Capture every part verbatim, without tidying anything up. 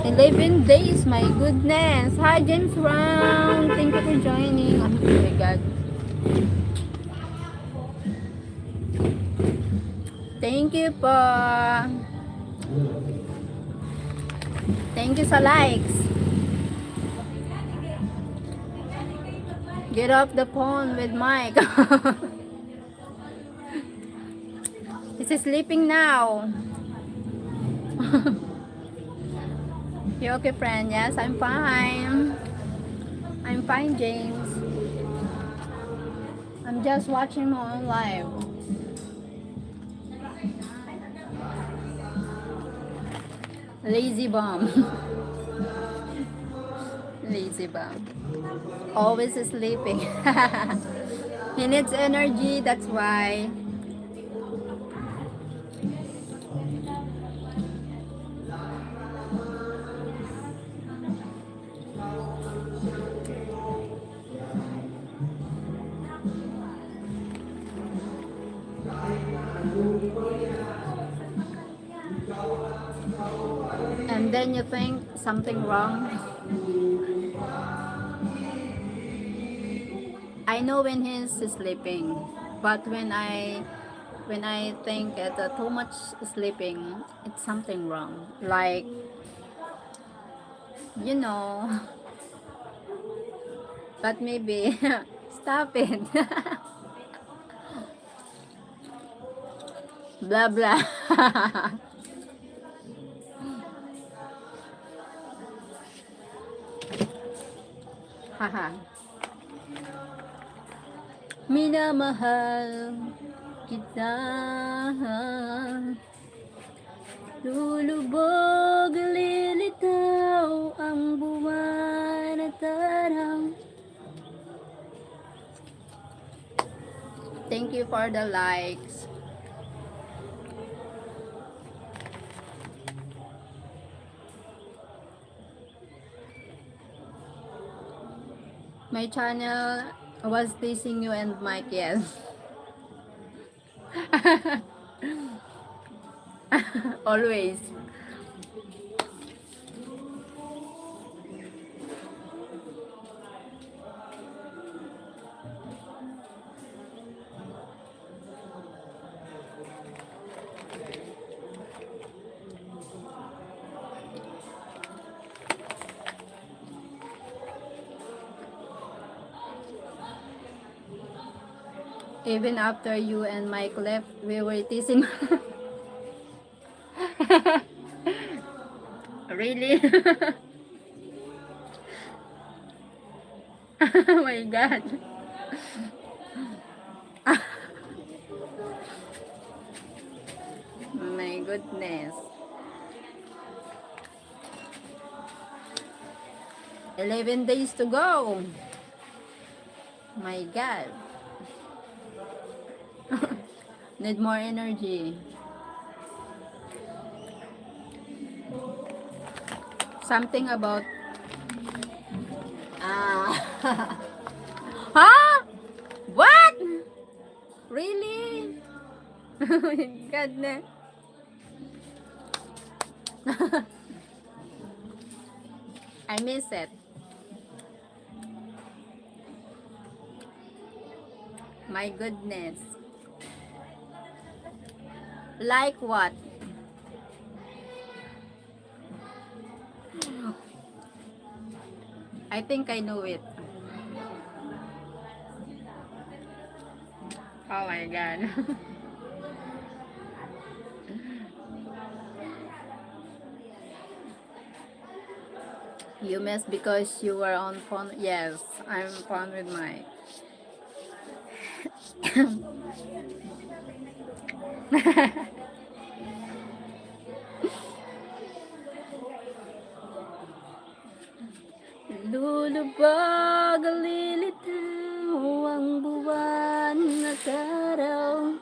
Eleven days, my goodness. Hi, James Brown. Thank you for joining. Oh my God. Thank you po. Thank you sa likes. Get off the phone with Mike. He's sleeping now. You okay, friend? Yes, I'm fine. I'm fine, James. I'm just watching my own live. Lazy bum. Lazy bum. Always sleeping. He needs energy, that's why. And then you think something wrong. I know when he's sleeping, but when I when I think it uh, too much sleeping, it's something wrong. Like, you know, but maybe stop it. Blah blah. Haha. Minamahal kita. Lulubog, lilitaw ang buwan at araw. Thank you for the likes. My channel was teasing you and Mike, yes. Always. Even after you and Mike left, we were teasing. Really? Oh my God. My goodness. Eleven days to go. My God. Need more energy. Something about ah ha? What? Really? Oh my God na. I miss it. My goodness. Like what? I think I know it. Oh my God. You missed because you were on phone. Yes, I'm phone with Mike. Lulubog, lilitaw ang buwan at araw.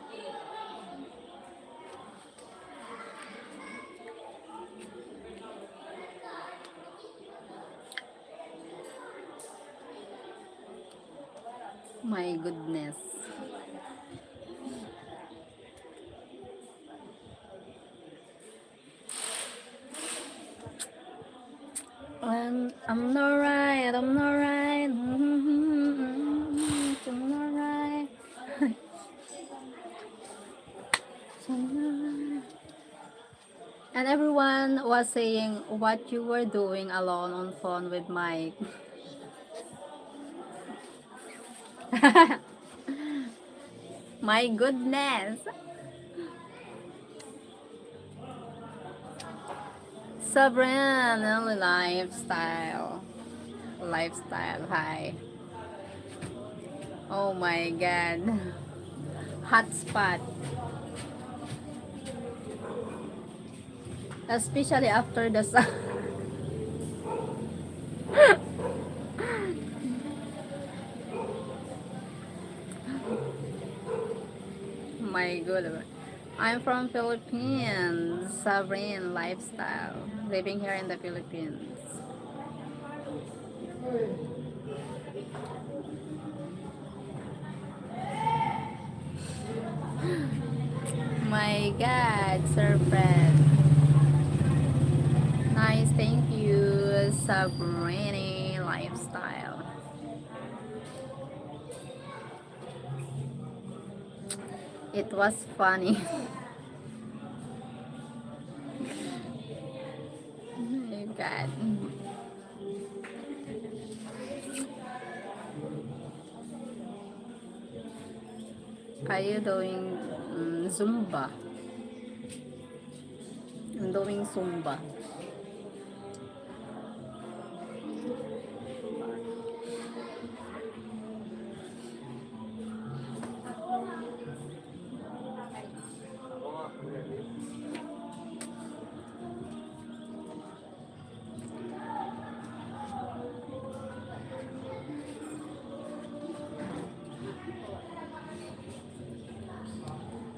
My goodness. I'm alright, I'm alright. Mm-hmm, mm-hmm, mm-hmm. I'm alright. I'm alright. And everyone was saying, "What you were doing alone on phone with Mike?" My goodness. Sabrina lifestyle. Lifestyle, hi. Oh my God. Hotspot. Especially after the sun. My God. I'm from Philippines. Sabrina lifestyle. Living here in the Philippines. My God, Sir Fred. Nice, thank you, Sabrina lifestyle. It was funny. Oh my God. Are you doing, mm, Zumba? I'm doing Zumba.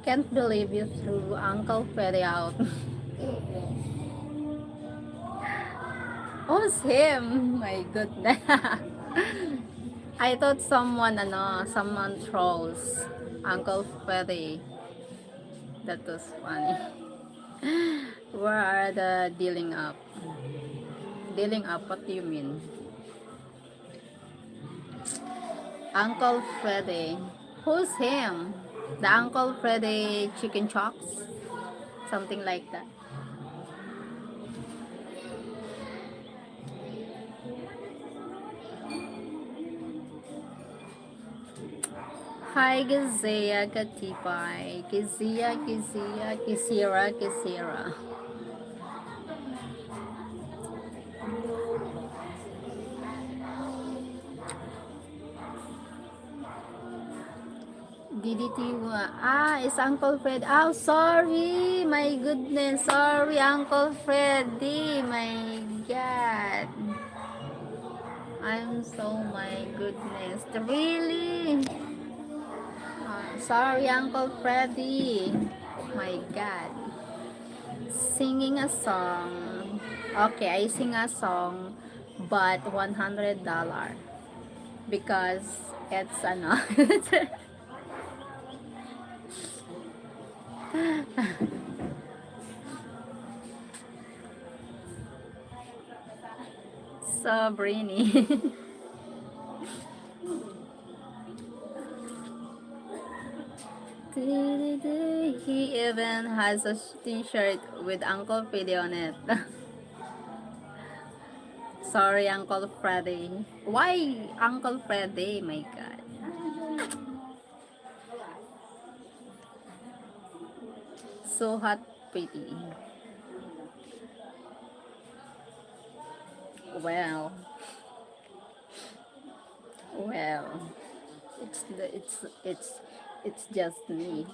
Can't believe you threw Uncle Freddy out. Who's him? My goodness. I thought someone, ano, someone trolls Uncle Freddy. That was funny. Where are the dealing up? Dealing up, what do you mean? Uncle Freddy. Who's him? The Uncle Freddy chicken chops? Something like that. Hi, Gizia Katipay. Gizia, Gizia, Gizira, Gizira. D D T one. Ah, it's Uncle Fred. Oh, sorry. My goodness. Sorry, Uncle Freddy. My God. I'm so, my goodness. Really? Ah, sorry, Uncle Freddy. My God. Singing a song. Okay, I sing a song, but one hundred dollar. Because it's, ano, so brainy. He even has a t-shirt with Uncle Freddy on it. Sorry, Uncle Freddy. Why Uncle Freddy? My God. So hot, pretty. Well. Well. It's the, it's, it's, it's just me.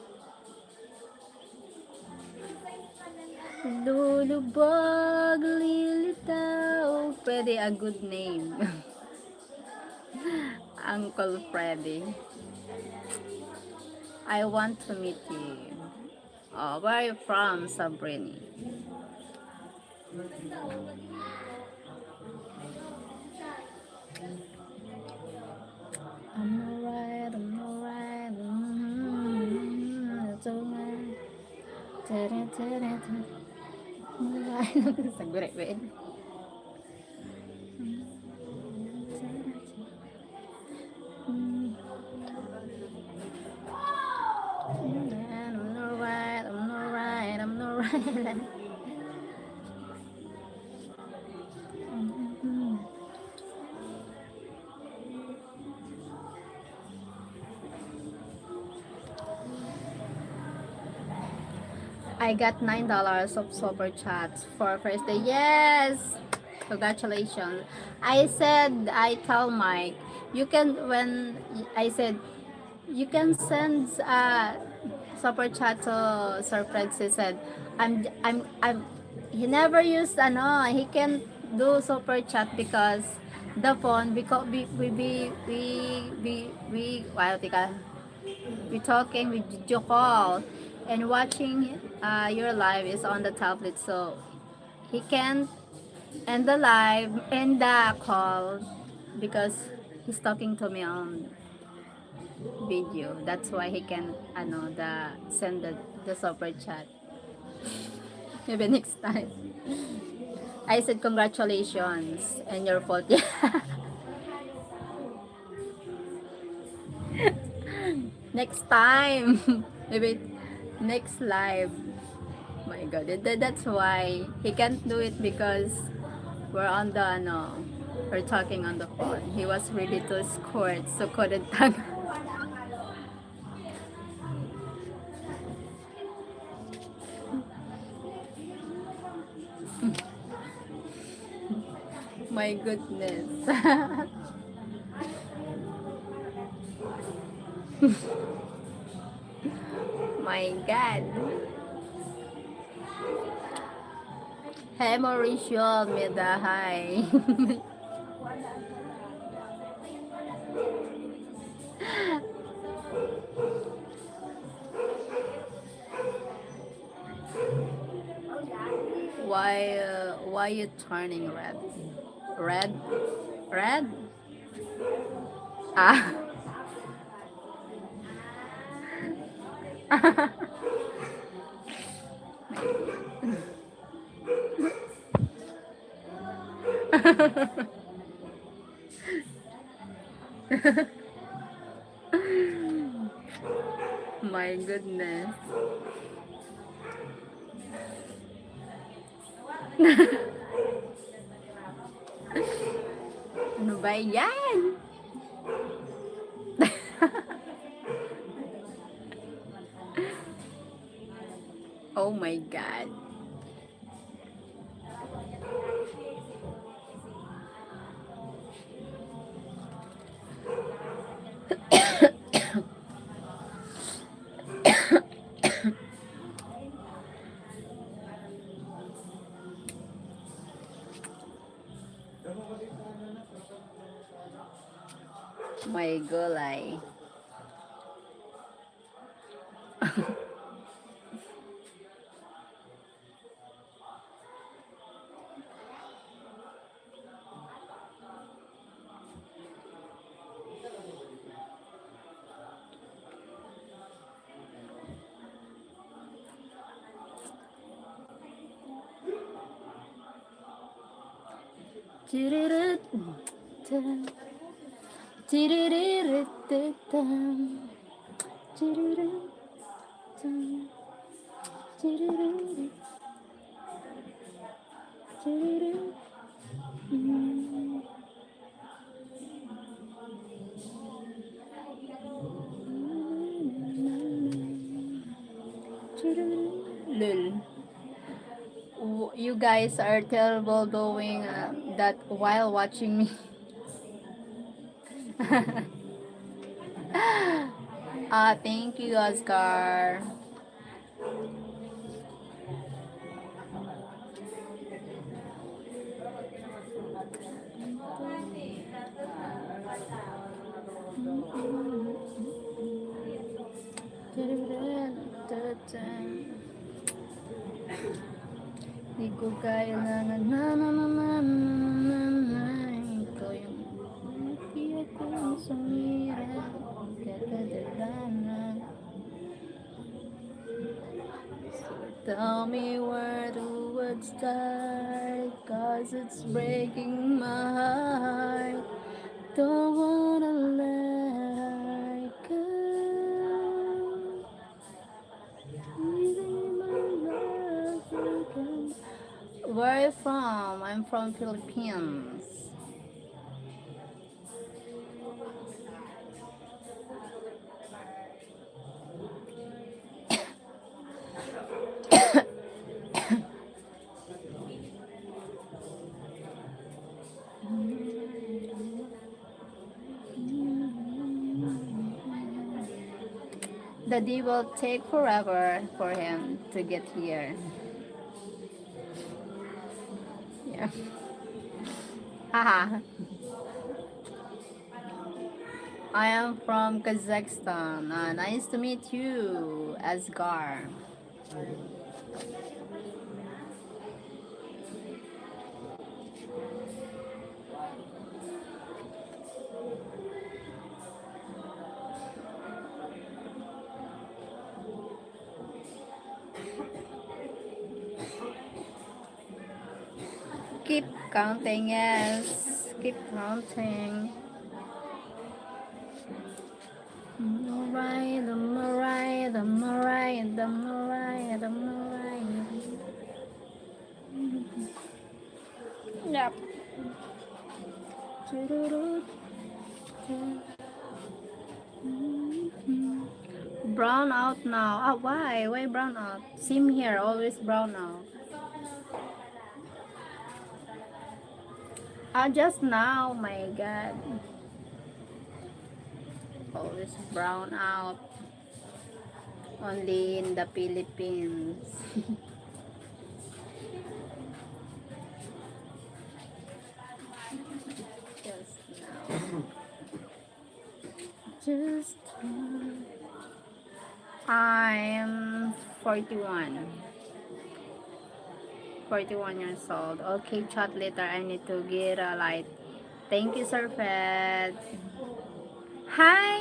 Lulubog, lilitaw. Pwede a good name. Uncle Freddy. I want to meet you. Oh, where are you from, Sabrina? I'm alright, I'm alright. Mm-hmm. It's alright. Tere, tere, tere. Alright. Saguri, wait. I got nine dollars of super chats for first day. Yes! Congratulations. I said, I tell Mike, you can, when I said, "You can send, uh, super chat to Sir Fred," he said, "I'm, I'm, I'm," he never used, ano, he can't do super chat because the phone, because we, we, we, we, we, we, wow, tika, we talking with video call and watching, uh, your live is on the tablet, so he can't end the live and the call because he's talking to me on video. That's why he can, ano, the, send the, the super chat. Maybe next time. I said, "Congratulations," and your fault. Yeah. Next time. Maybe next live. My God. That, that's why he can't do it because we're on the, ano, we're talking on the phone. He was ready to escort, so couldn't tag. My goodness. My God. Hey, Mauricio Almeida, hi. Why, uh, why you turning red? Red? Red? Ah. My goodness. Ano ba yan? Oh my God. May gulay. Tiriririt, tiriririt, tiriririt, tiriririt. Lol. W-, you guys are terrible doing, uh, that while watching me. Ah, thank you, Oscar. Di ko kailangan na, na, na, na, na, na, na, ikaw yung pinakang sumira, kakadalanan. So tell me where to would start, 'cause it's breaking my heart. Don't wanna let go. Giving my love Where are you from? I'm from Philippines. The day will take forever for him to get here. Yeah. Haha. I am from Kazakhstan. Uh, nice to meet you, Asgar. Keep counting, yes. Keep counting. Alright, I'm alright, I'm alright, I'm alright, I'm alright. Yep. Brown out now. Ah, why? Why brown out? Same here, always brown out. Ah, just now, my God. Always brown out. Only in the Philippines. Just now. Just now. I'm forty-one. Forty-one years old. Okay, chat later. I need to get a light. Thank you, Sir Fred. Hi!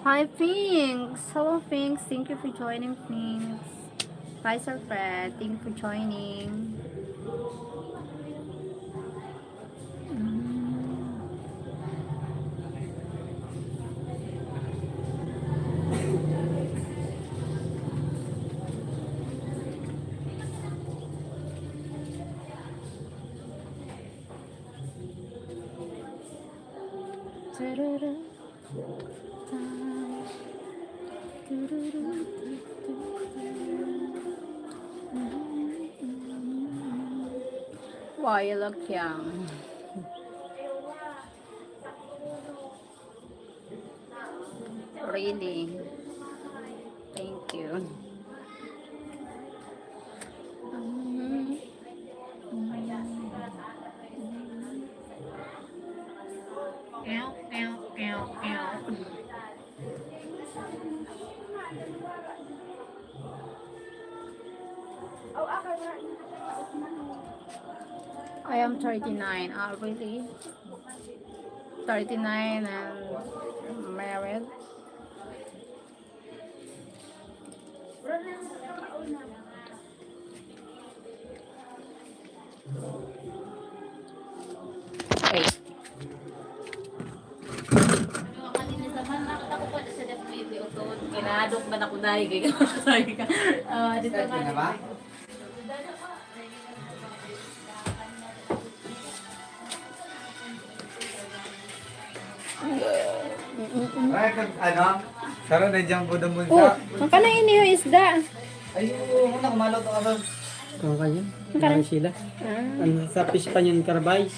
Hi, Pinks. Hello, Pinks. Thank you for joining, Pinks. Hi, Sir Fred. Thank you for joining. Why you look young? Really? Thank you. I am thirty-nine. Ah, really? Thirty-nine and married. Wait. Kinadok ba na ko dahil kay sabi ka? Ah, dito. Start na ba? Ay, kag-, ano? Saro na diyang budong bunsa. Oh, ang kana ini yung isda. Ay, oo, muna, kumalo to, ano? Ang kanya? Ang kanya? Ang sila. Ah. Ang sa fish pa yun, karabais.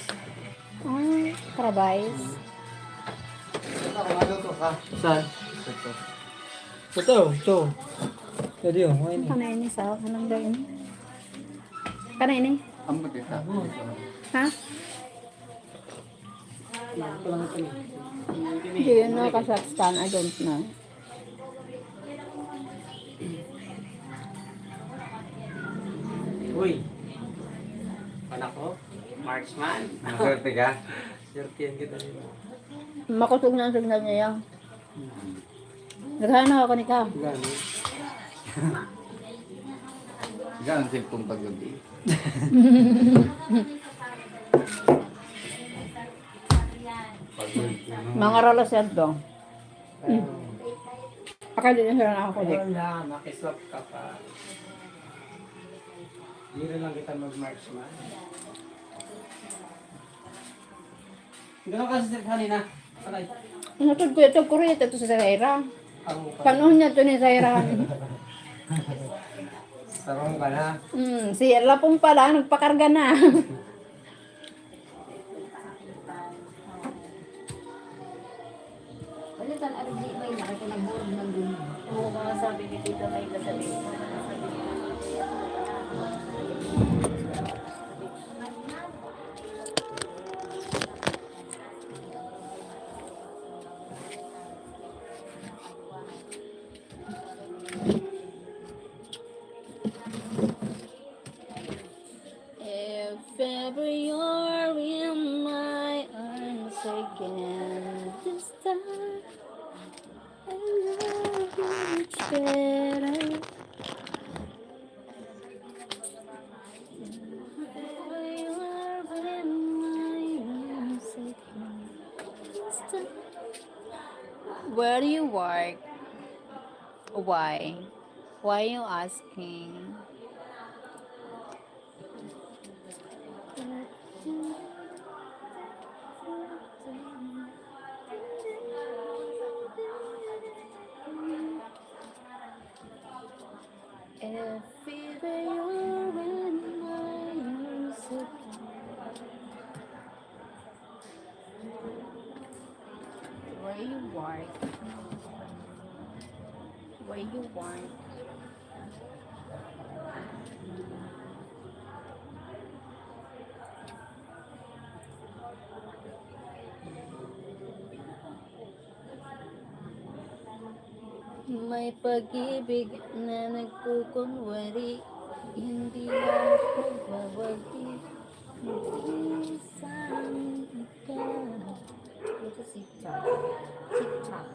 Ah, karabais. Muna, kumalo to, ha? Saan? Ito. Ito, ito. Pwede yun, okay na. Ang kana ini sa, anong gawin? Kana ini? Ang puti sa. Ha? Do you know Kazakhstan? I don't know. Uy. Anak ko, Marksman. Maswerte ka? Swerte yan kita. Makusog na ang signal niya. Naghahanap ako ni ka. Gano'n. Gano'n cellphone pag gabi. Mga ralas yan to. Hmm. Akala din siya na ako, di. Wala, makiswap ka pa. Diri lang kita mag-march man. Gano'n ka sa kanina? Patay. Matod ko ito, kurita ito sa Zaira. Ako pa. Panuhon niya ito ni Zaira. Sarong ka na. Hmm, si Lapong pala, nagpakarga na. Wala tan arog di may laki ko nagburog ng ganyan. Oo, mga sabi ni Tita May, sabi, sabi niya. If ever you're in my arms again, this time I love you much better. If ever you're in my arms again, this time. Where do you work? Why? Why you asking? If ever you're in my arms again. Where you want? Where you want? May pag-ibig na nagkukunwari, hindi ako mawagi, hindi sa ikaw. Ito si Chak. Si Chak.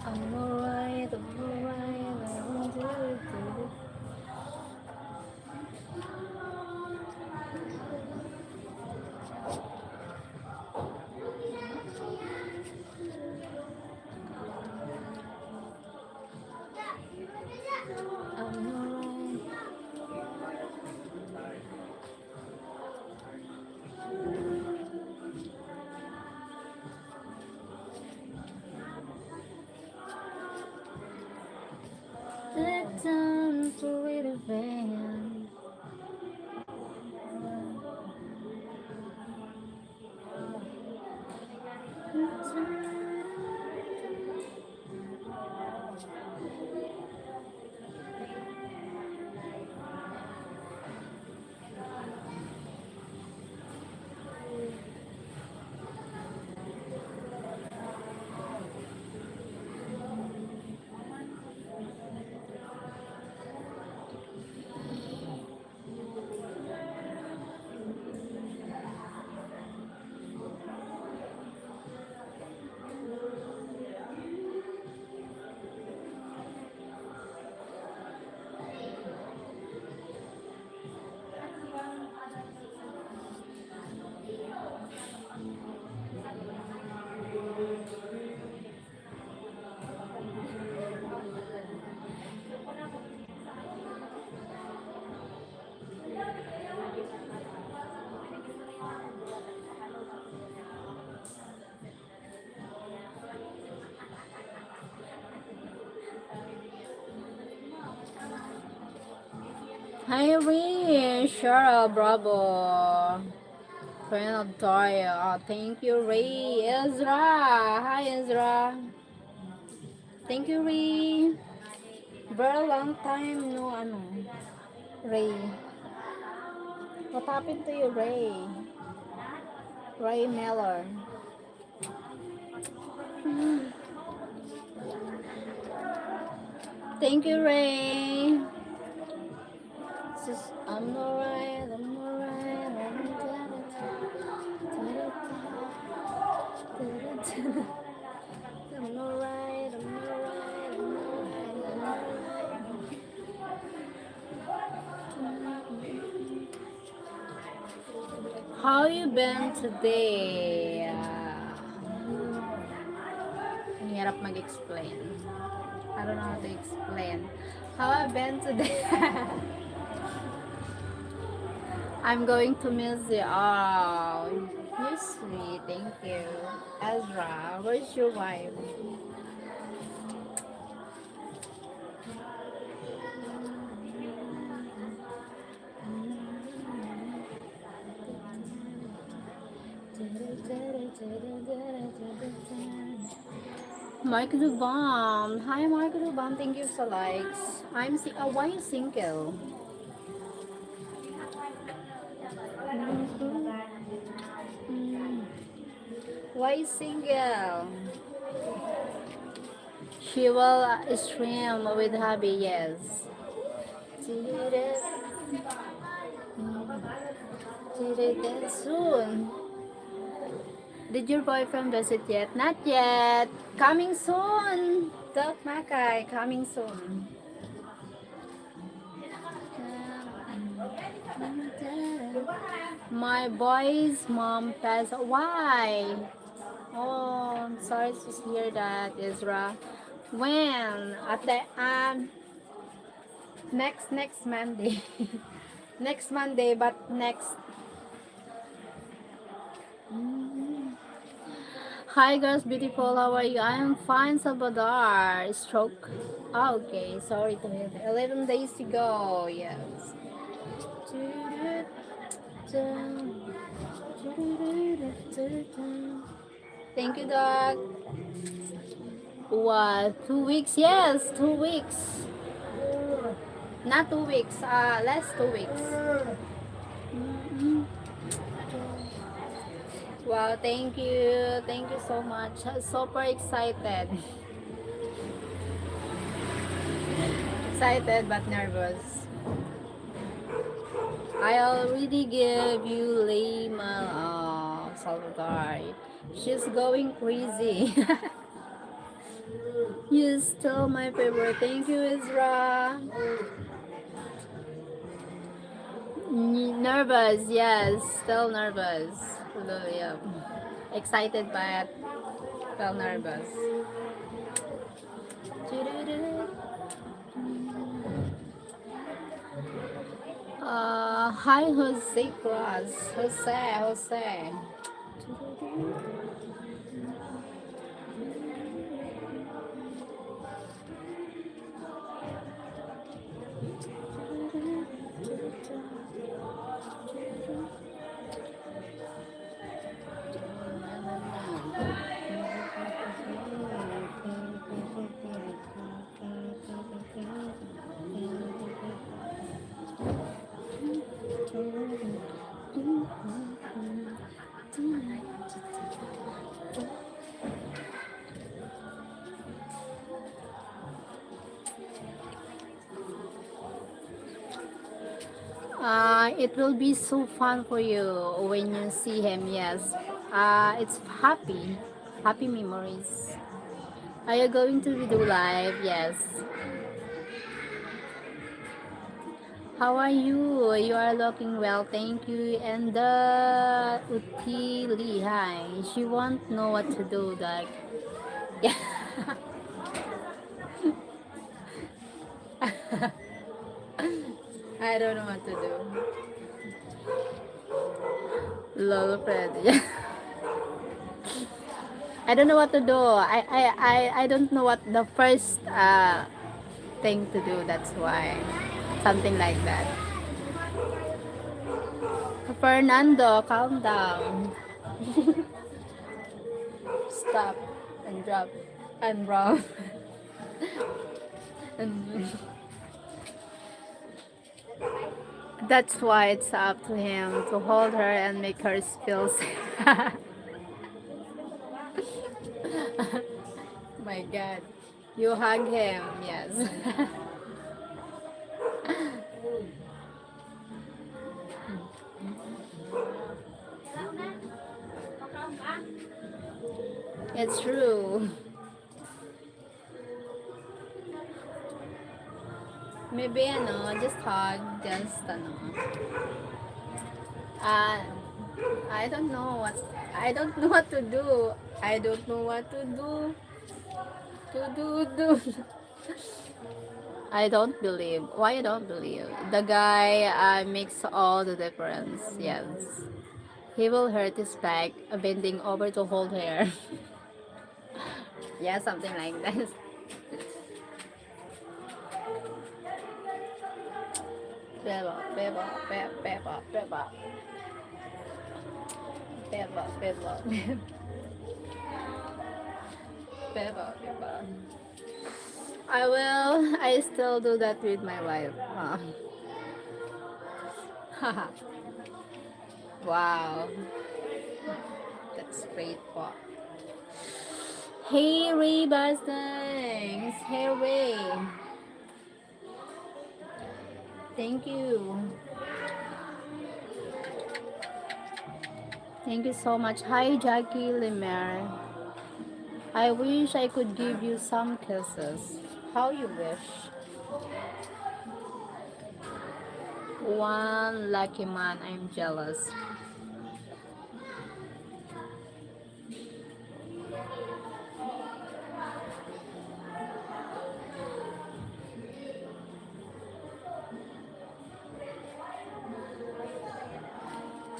I'm alright, I'm alright, I won't do it, do it. Take time to read a band. Hi, Ray. Shara, bravo. Friend of Toy. Ah, thank you, Ray. Ezra. Hi, Ezra. Thank you, Ray. Very long time, no, ano. Ray. What happened to you, Ray? Ray Mellor. Hmm. Thank you, Ray. Sus, I'm alright, I'm alright, I'm alright. I'm alright, I'm alright, I'm alright, I'm alright. How you been today? Ah, ang hirap mag-explain. I don't know how to explain. How I been today? I'm going to miss you. Oh, you're sweet. Thank you. Ezra, where's your wife? Mike the Bomb. Hi, Mike the Bomb. Thank you for likes. I'm si- oh, why you single? Mm. Why single? She will uh, stream with hubby, yes. Soon. Did your boyfriend visit yet? Not yet. Coming soon. Doc Makay, coming soon. My boy's mom passed. Why? Oh, I'm sorry to hear that, Ezra. When? At the um, next next Monday. Next Monday, but next. Mm. Hi, girls, beautiful. How are you? I am fine, Salvador. Stroke. Ah, okay. Sorry to hear that. Eleven days ago. Yes. Thank you, Doc. Wow, two weeks. Yes, two weeks. Not two weeks. Uh, less two weeks. Mm-mm. Wow, thank you. Thank you so much. Super excited. Excited but nervous. I already gave you Lay Mal. Oh, Salvador. She's going crazy. You still my favorite. Thank you, Ezra. N- nervous, yes. Still nervous. Although, yeah. Excited, but still nervous. Uh, hi, Jose Cross. Jose, Jose. Uh, it will be so fun for you when you see him, yes. Uh, it's happy, happy memories. Are you going to do live? Yes. How are you? You are looking well, thank you. And the Utili, hi. She won't know what to do, like, yeah. I don't know what to do. Lolo Fred. I don't know what to do. I, I, I, I don't know what the first uh, thing to do. That's why. Something like that. Fernando, calm down. Stop and drop and roll. And That's why it's up to him to hold her and make her feel safe. My God. You hug him, yes. It's true. Maybe, ano, just hug, just, ano, ah, I don't know what, I don't know what to do. I don't know what to do. To do, do. I don't believe. Why I don't believe? The guy, uh, makes all the difference. Yes. He will hurt his back, uh, bending over to hold her. Yeah, something like that. Beba, beba, beba, beba, beba. Beba, beba. Beba, beba. I will, I still do that with my wife. Ah. Wow. That's great po. Hey, Ray Bastings. Hey, Ray. Thank you. Thank you so much. Hi, Jackie Lemer. I wish I could give you some kisses. How you wish? One lucky man, I'm jealous.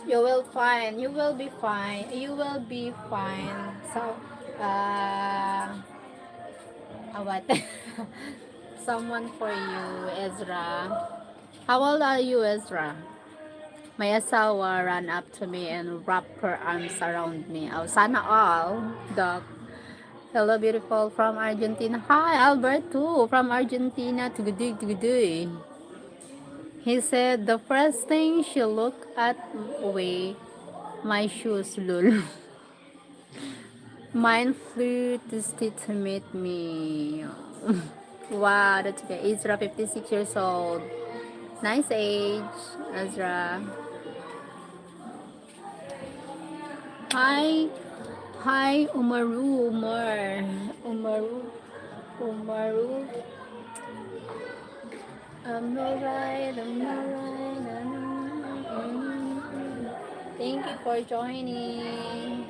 You will find, you will be fine, you will be fine. So, uh, uh, what? Someone for you, Ezra. How old are you, Ezra? My asawa ran up to me and wrapped her arms around me. Oh, sana all, Doc. Hello, beautiful, from Argentina. Hi, Alberto, from Argentina. Tugudoy, tugudoy. He said, "The first thing she looked at, wait, my shoes, lol." Mine flew to state to meet me. Wow, that's okay. Ezra, fifty-six years old. Nice age, Ezra. Hi, hi, Umaru, Umar. Umaru, Umaru. I'm alright, I'm alright, I'm alright. Thank you for joining.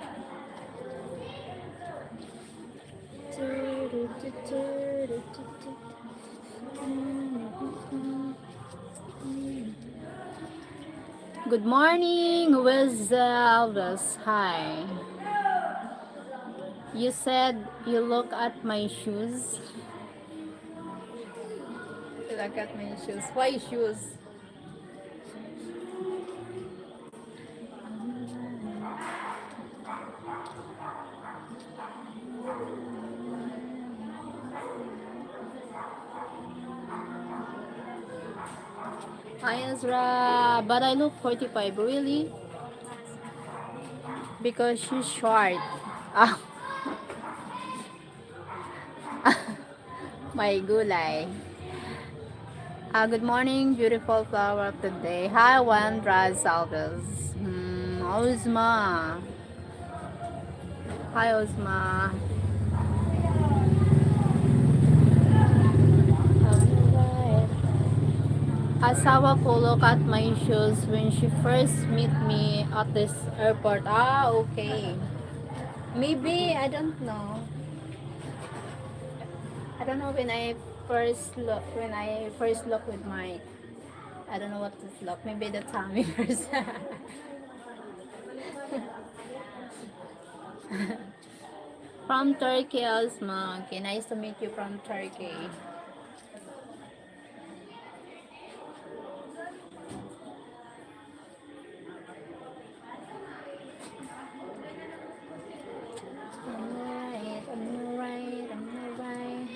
Good morning, Wizaldas. Hi. You said you look at my shoes. Look at my shoes. Why shoes? Hi, Ezra, but I look forty-five, really? Because she's short. Ah. May gulay. Ah, good morning, beautiful flower of the day. Hi, Wandra Salves. Hmm, Ozma. Hi, Ozma. Asawa ko look at my shoes when she first meet me at this airport. Ah, okay. Maybe, I don't know. I don't know when I first look, when I first look with my, I don't know what to look. Maybe the tummy first. From Turkey, Asma. Okay, nice to meet you from Turkey. I'm alright, I'm alright, I'm alright.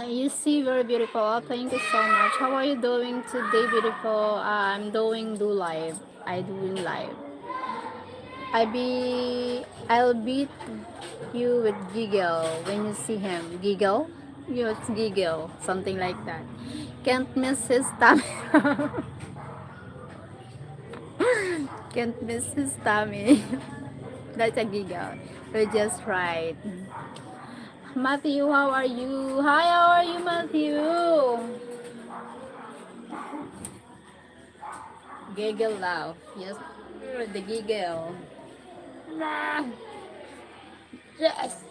You see, very beautiful. Oh, thank you so much. How are you doing today, beautiful? Uh, I'm doing do live. I doing live. I be, I'll beat you with giggle when you see him. Giggle? Yes, giggle. Something like that. Can't miss his tummy. Can't miss his tummy. That's a giggle. We're just right. Matthew, how are you? Hi, how are you, Matthew? Giggle laugh. Yes, the giggle. Ah. Yes.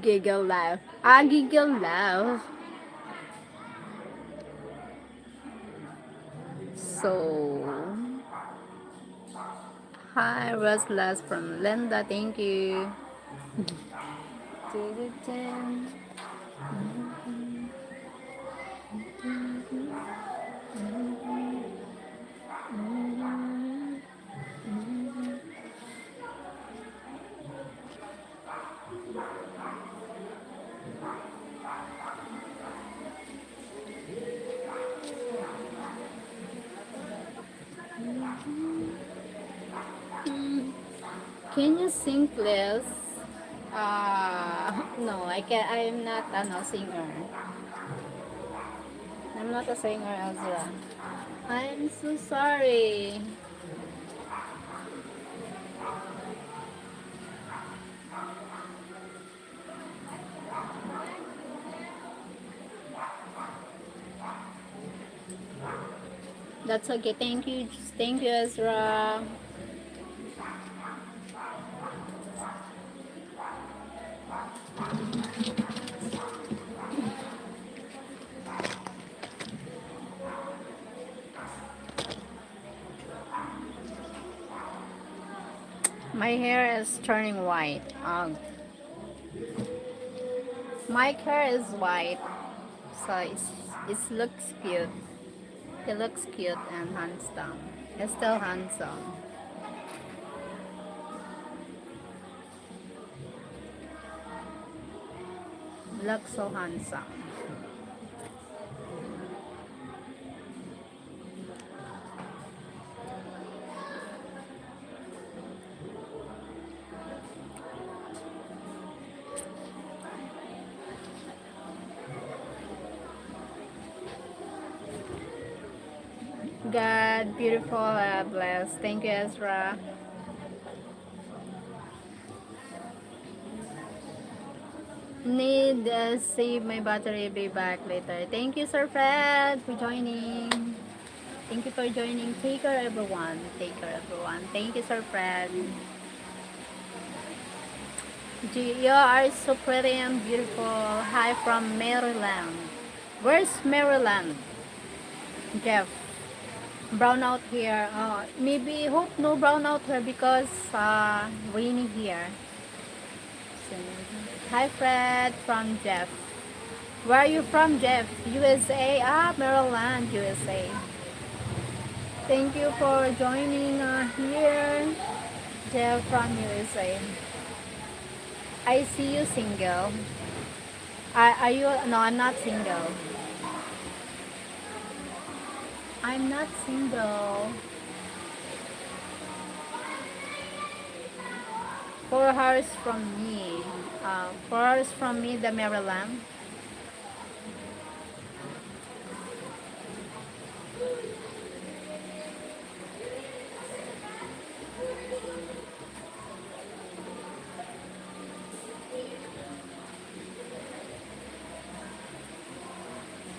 Giggle laugh. Ah, giggle laugh. So, hi, Restless from Linda. Thank you. Mm. Can you sing, please? Uh, no, I can. I'm not a singer. I'm not a singer, Ezra. I'm so sorry. That's okay. Thank you. Thank you, Ezra. My hair is turning white. Um, my hair is white, so it's, it looks cute. He looks cute and handsome. He's still handsome. Looks so handsome. God, beautiful, uh, bless. Thank you, Ezra. Need, uh, save my battery, be back later. Thank you, Sir Fred, for joining. Thank you for joining. Take care, everyone. Take care, everyone. Thank you, Sir Fred. Gee, you are so pretty and beautiful. Hi from Maryland. Where's Maryland? Jeff. Brown out here. Uh, maybe hope no brown out here because, uh, rainy here. Hi, Fred, from Jeff. Where are you from, Jeff? U S A? Ah, Maryland, U S A. Thank you for joining, uh, here, Jeff from U S A. I see you single. Are, are you? No, I'm not single. I'm not single. Four hours from me. Uh, four hours from me, the Maryland.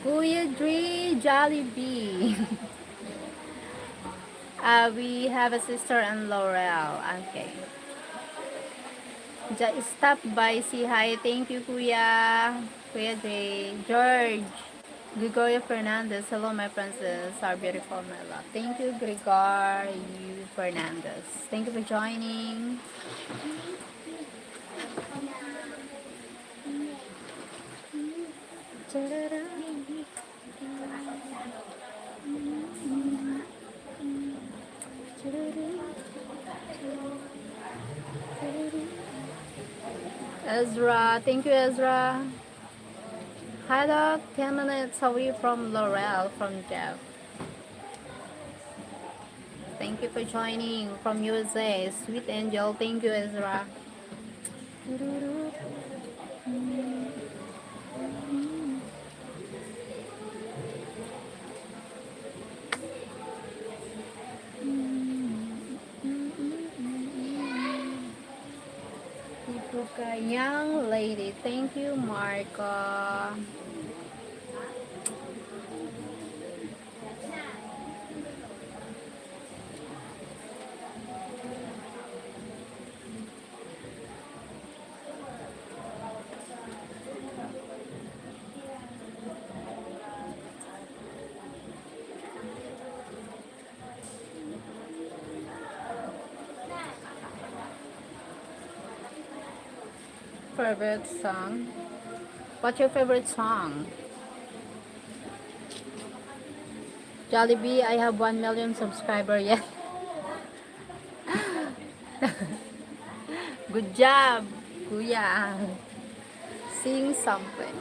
Kuya Dre, Jollibee. Uh, we have a sister in L'Oreal. Okay. Just stop by, say hi. Thank you, Kuya. Kuya Dre. George. Gregorio Fernandez. Hello, my princess. How beautiful, my love. Thank you, Gregorio Fernandez. Thank you for joining. Ezra, thank you, Ezra. Hi, Doc. Ten minutes away from Laurel, from Jeff. Thank you for joining from U S A. Sweet Angel, thank you, Ezra. Ito ka, young lady. Thank you, Marco. Favorite song? What's your favorite song? Jollibee, I have one million subscriber yet. Good job, kuya. Sing something.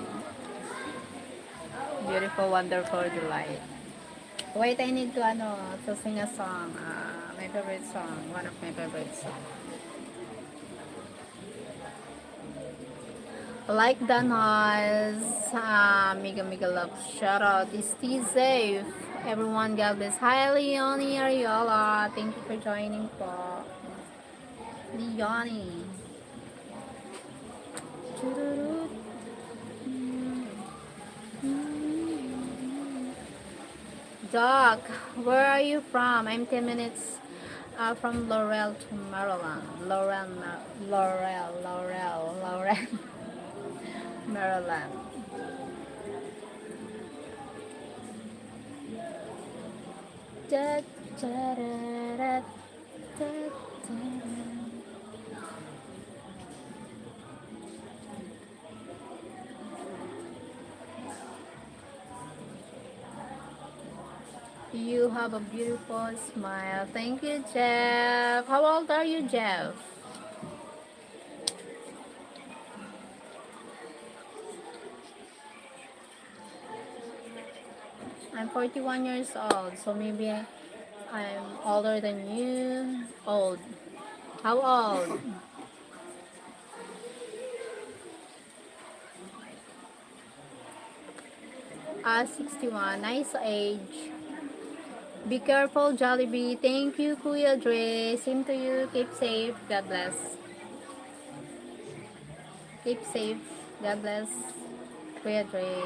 Beautiful, wonderful, delight. Wait, I need to, ano, to sing a song. Ah, my favorite song. One of my favorite songs. Like Danas, ah, mega, mega love. Shout out. Stay safe. Everyone, God bless. Hi, Leonie Ariola. Thank you for joining po. Leonie. Doc, where are you from? I'm ten minutes, uh, from Laurel to Maryland. Laurel, Mar-, Laurel, Laurel, Laurel, Maryland. Cha, cha, ra, ra, cha, cha, ra. You have a beautiful smile. Thank you, Jeff. How old are you, Jeff? I'm forty-one years old, so maybe I, I'm older than you. Old. How old? Ah, sixty-one. Nice age. Be careful, Jollibee. Thank you, Kuya Dre. Same to you. Keep safe. God bless. Keep safe. God bless, Kuya Dre.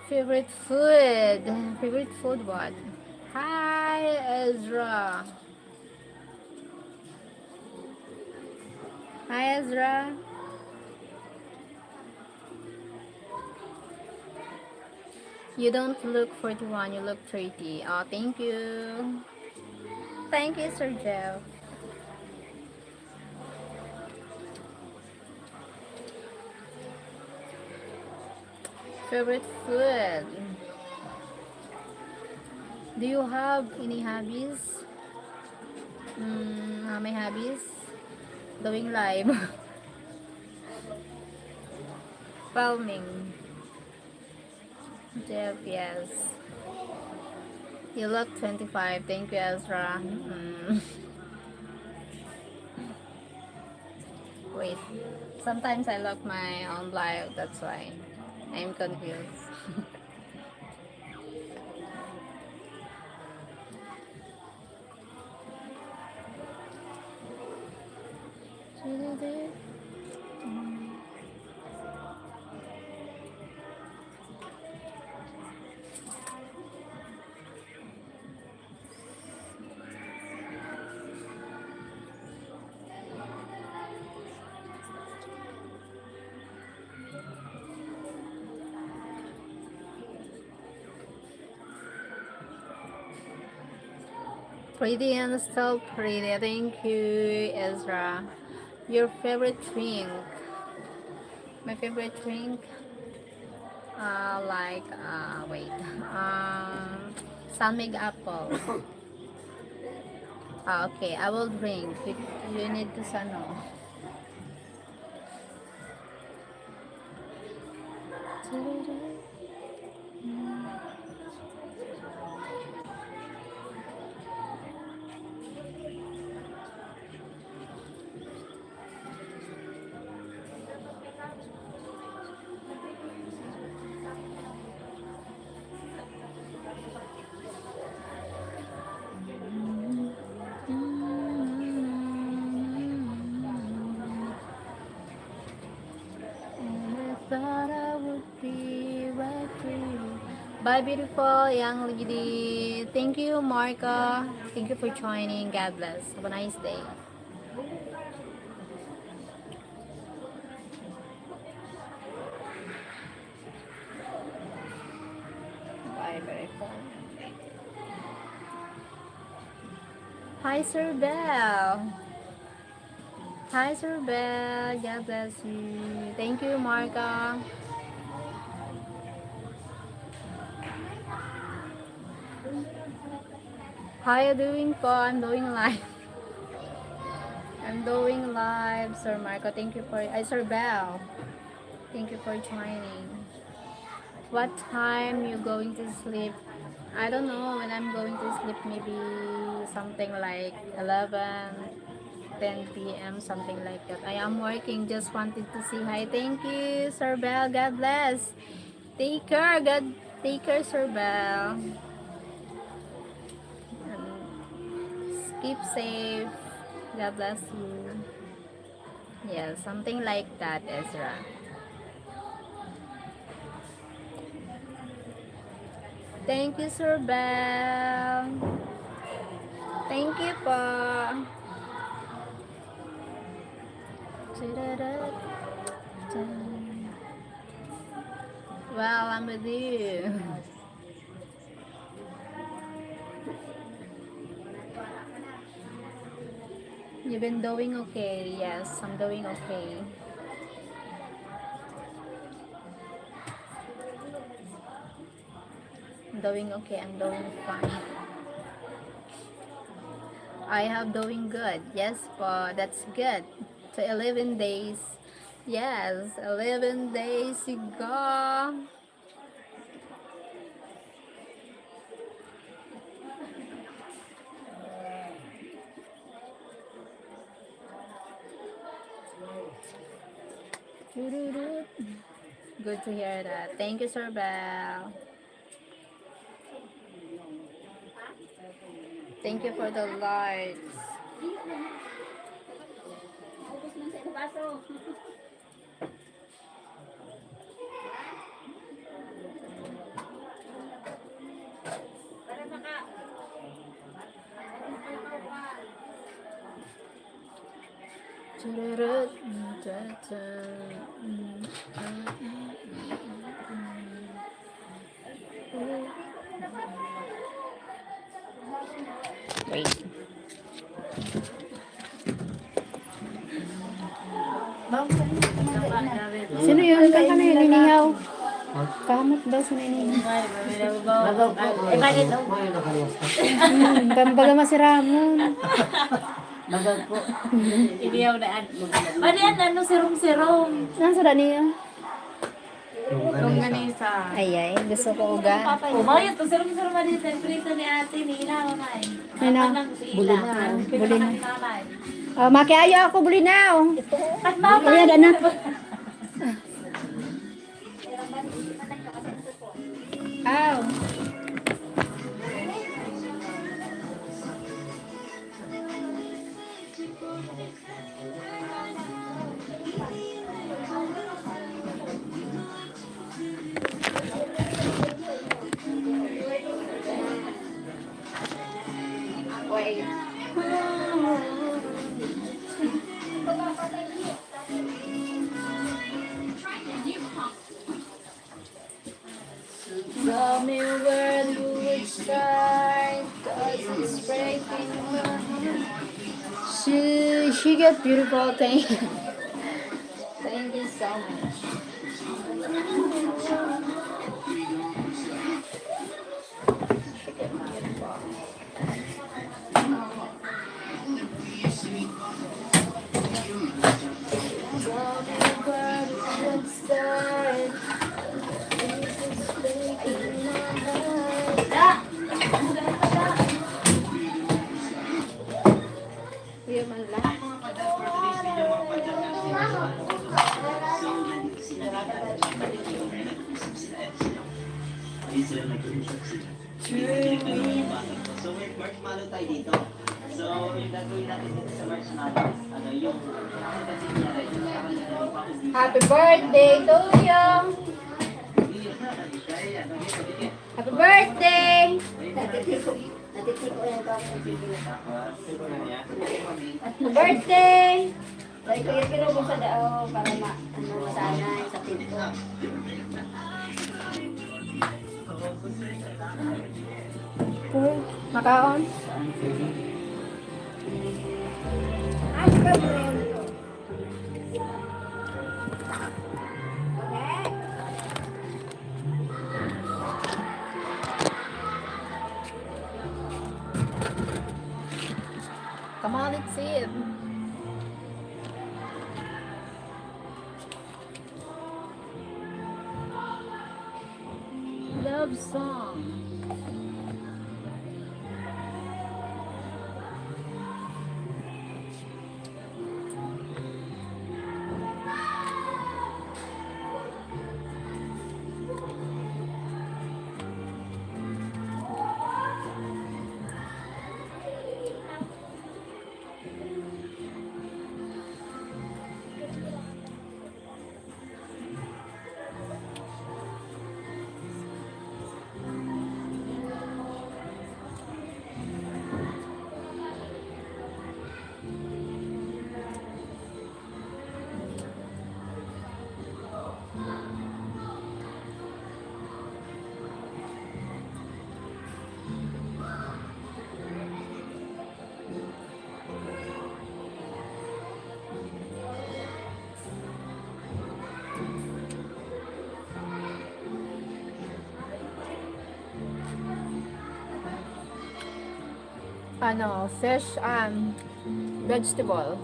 Favorite food? Favorite food what? Hi, Ezra. Hi, Ezra. You don't look forty-one, you look thirty. Oh, thank you. Thank you, Sir Jeff. Favorite food? Do you have any hobbies? Mm, ah, my hobbies? Doing live. Filming. Jeff, yes. You look twenty-five. Thank you, Ezra. Mm. Wait. Sometimes I look my own live. That's why I'm confused. Pretty and still pretty. Thank you, Ezra. Your favorite drink? My favorite drink? Uh, like, uh, wait. Um, San Mig apple. Ah, okay, I will drink. You, you need to sa ano. And I thought I would be right for you. Bye, beautiful young lady. Thank you, Marco. Thank you for joining. God bless. Have a nice day. Bye, beautiful. Hi, Sir Bell. Hi, Sir Bell. God bless you. Thank you, Marco. How you doing po? I'm doing live. I'm doing live, Sir Marco. Thank you for, ay, Sir Bell. Thank you for joining. What time you going to sleep? I don't know when I'm going to sleep. Maybe something like eleven, ten p m, something like that. I am working. Just wanted to say hi. Thank you, Sir Bell. God bless. Take care. God, take care, Sir Bell. Keep safe. God bless you. Yeah, something like that, Ezra. Thank you, Sir Bell. Thank you po. Well, I'm with you. You've been doing okay. Yes, I'm doing okay. I'm doing okay. I'm doing fine. I have doing good. Yes po, that's good. So eleven days. Yes, eleven days ago. Good to hear that. Thank you, Sir Bell. Thank you for the likes. Chururut, cha, cha, mm, mm, mm, mm, mm. Wait. Sino yun? Kan ka na yun, inihaw? Kahamot daw, sino inihaw? Nagaw po. Eh, bakit, oh? Hmm, kan baga masiramon. Nagaw po. Inihaw na ad-, ano, sirong-sirong. Nasa da niya? Longganisa. Ay, ay, gusto ko uga. Umayot, kung sarong-sarong man dito, prito ni ate, ni Ina, mamay. Ano? Apan lang si Ina. Buli na. Buli na. Mamay. Oh, makiayo ako, buli na, oh. At mama. Ayan, anak. Aw. Tell me where you would start, 'cause it's breaking my heart. She, she got beautiful thing. Thank you so much. So, may marshmallow tayo dito. So, yung gagawin natin dito sa marshmallow, ano, yung Happy birthday to you! Happy birthday! Natitiko, natitiko yan to ako ng video. Happy birthday! Ay, kaya pinubog sa dao para ma-, ano, masanay sa pinto. Uy, makaon. Kamalit seed. Love song. Ano, fish and vegetable.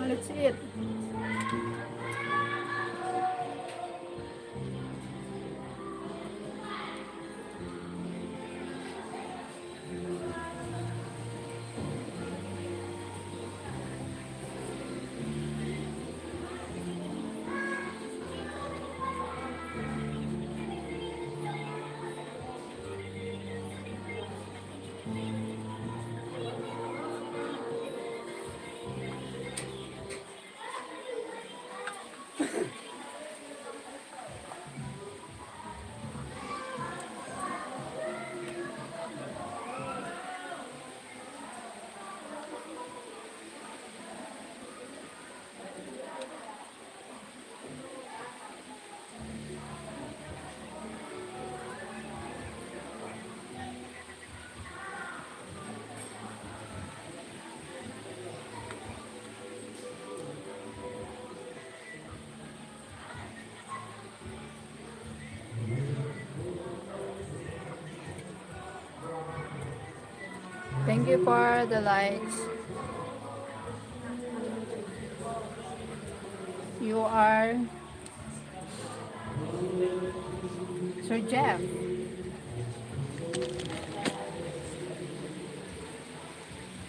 Let's eat. Thank you for the likes. You are Sir Jeff.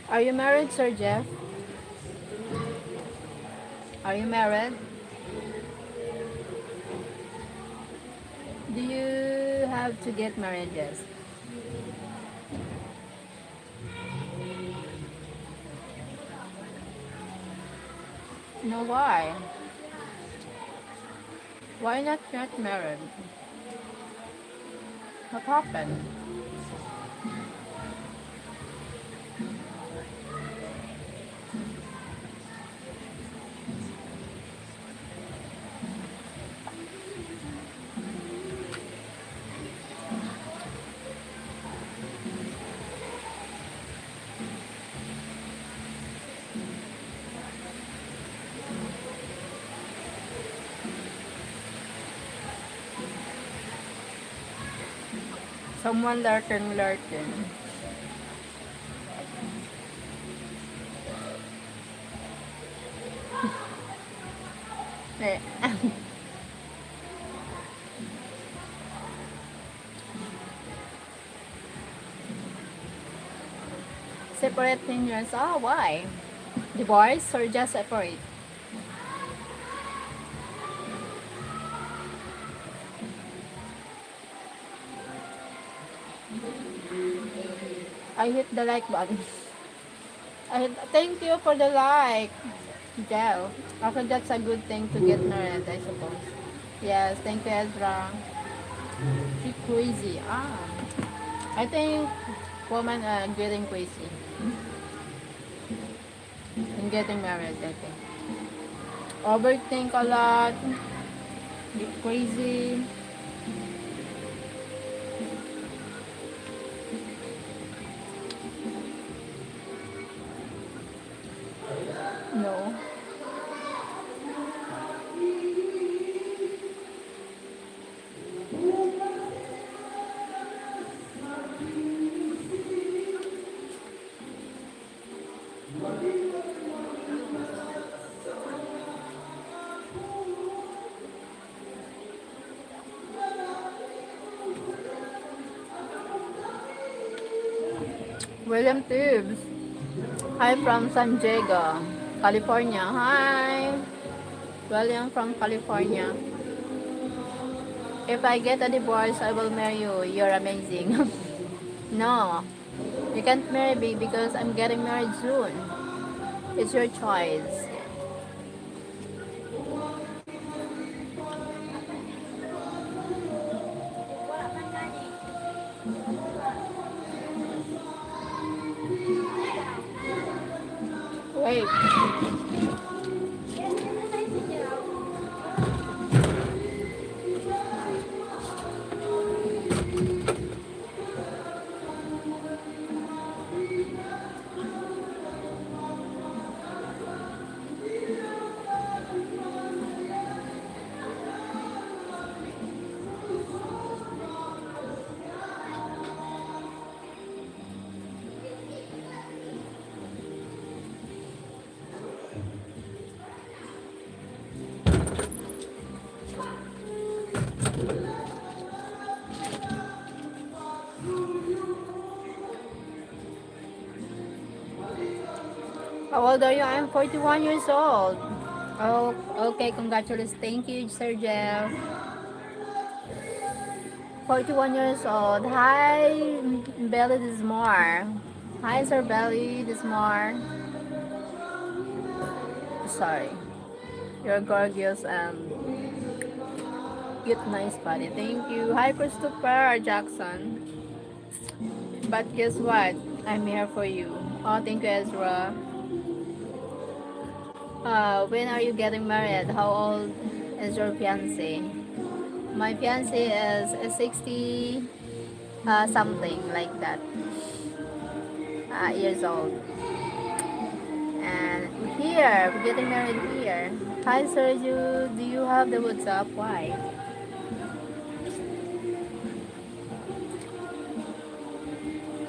Are you married, Sir Jeff? Are you married? Do you have to get married? Yes. No, why? Why not get married? What happened? Someone lurking, lurking. Eh. Separate ten years. Oh, why? Divorce or just separate? I hit the like button. I, thank you for the like, Jel. Actually, that's a good thing to get married, I suppose. Yes, thank you, Ezra. She crazy. Ah, I think women are getting crazy in getting married, I think. Overthink a lot. Get crazy. No. William Tibbs. Hi from San Diego, California. Hi, William from California. If I get a divorce, I will marry you. You're amazing. No, you can't marry me because I'm getting married soon. It's your choice. Wait. How old are you? I'm forty-one years old. Oh, okay, congratulations. Thank you, Sir Jeff. Forty-one years old. Hi, Belly Dismar. Hi, Sir Belly Dismar. Sorry. You're gorgeous and cute, nice body. Thank you. Hi, Christopher Jackson. But guess what? I'm here for you. Oh, thank you, Ezra. Uh, when are you getting married? How old is your fiancé? My fiancé is sixty, uh, something like that, uh, years old. And here, we're getting married here. Hi, Sergio. Do you have the WhatsApp? Why?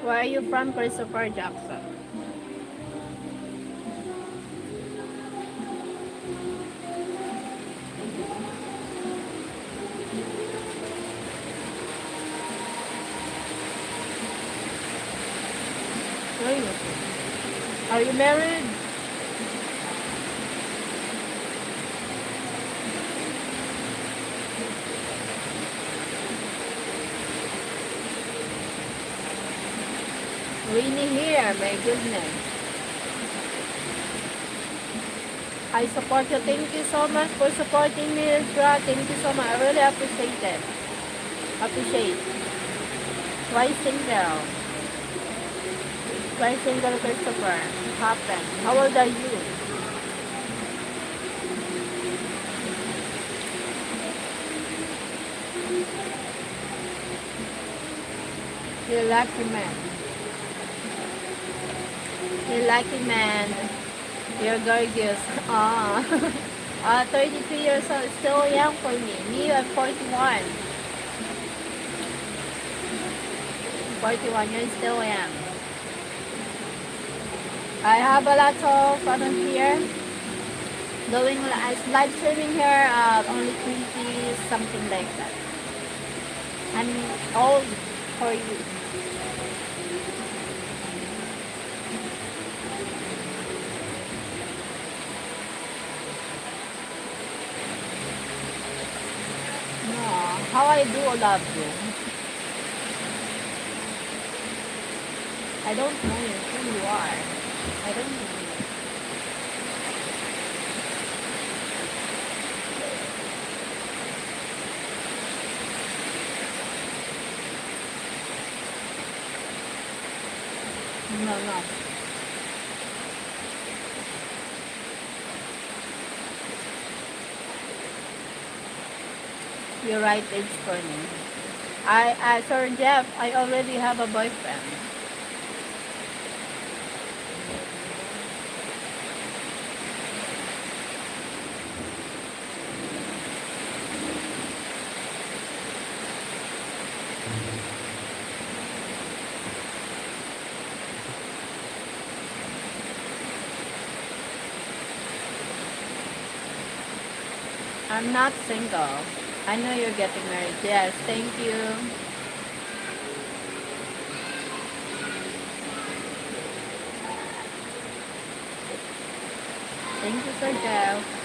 Where are you from, Christopher Jackson? Are you married? Rainy here, my goodness. I support you. Thank you so much for supporting me, Ezra. Thank you so much. I really appreciate it. Appreciate. Why single? Why single, Christopher? What happened? How old are you? You're lucky man. You're lucky man. You're gorgeous. Ah. Ah, thirty-two years old, still young for me. Me, I'm forty-one. Forty-one, you're still young. I have a lot of, ano, here. Doing li-, live streaming here, uh, only twenty, something like that. I'm old for you. No, how I do love you? I don't know you, who you are. I don't know you. No, no. You're right age for me. I, I, Sir Jeff, I already have a boyfriend. I'm not single. I know you're getting married. Yes, thank you. Thank you, Sir Jeff.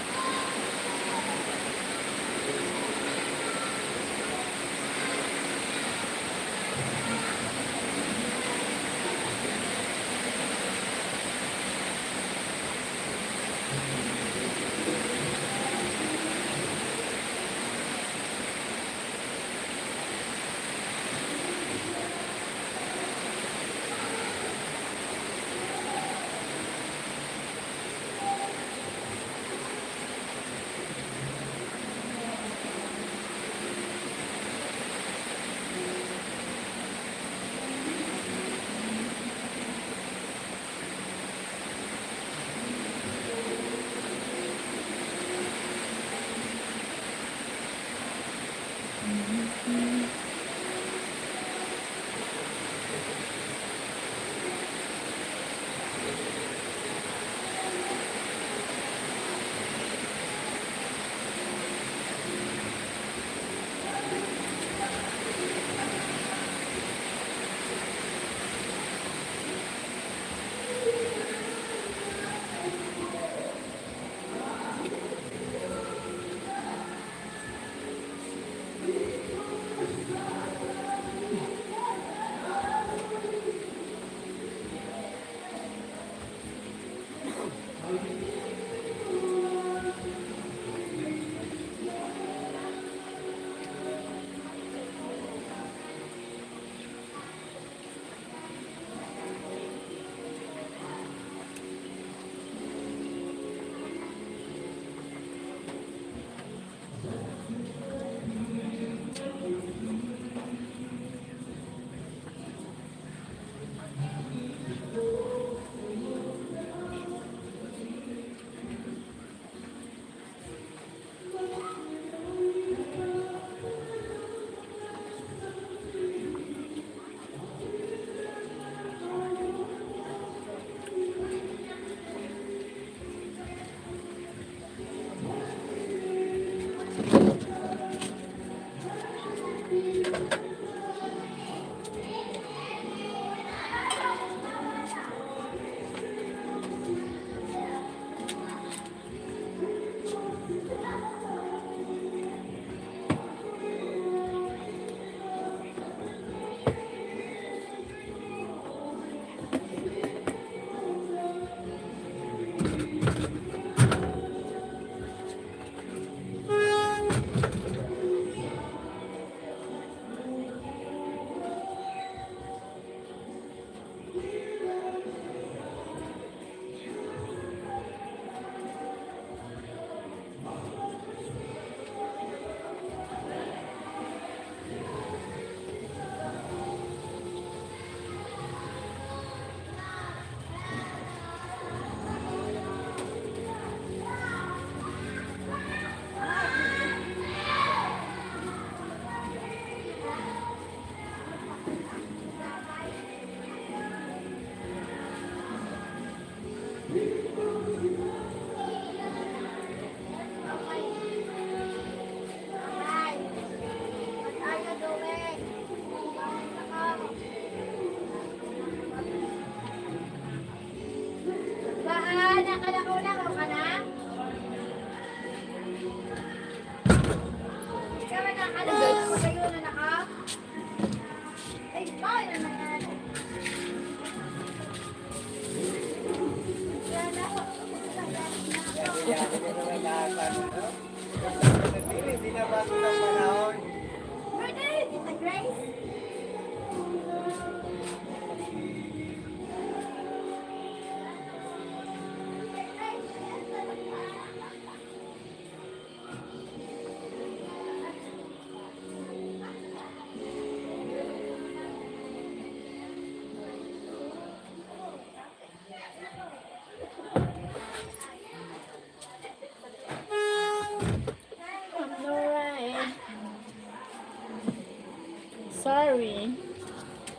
Sorry.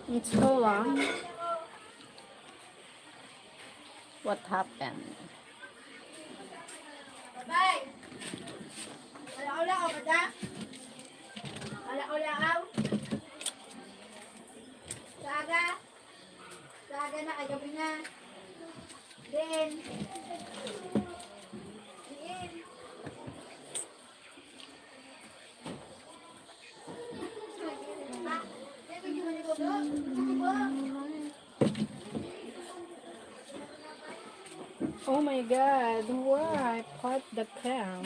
It's so long. What happened? Bye-bye. Wala-wala ka ba da? Wala-wala aw? Saga? Saga na, kay gabi na. Din. Din. Oh my God, why put the cam?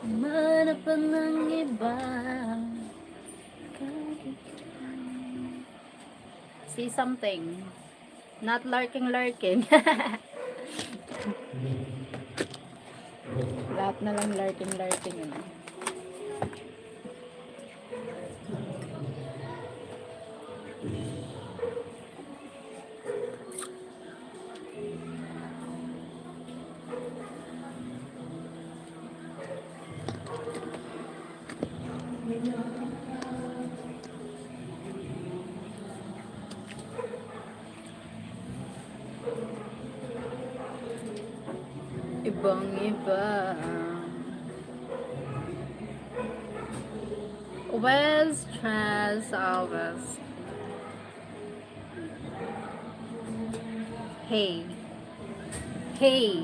Manapan ng iba. See something. Not lurking, lurking. Lahat na lang lurking, lurking, ano. Ibang iba. West Trans Alves. Hey. Hey.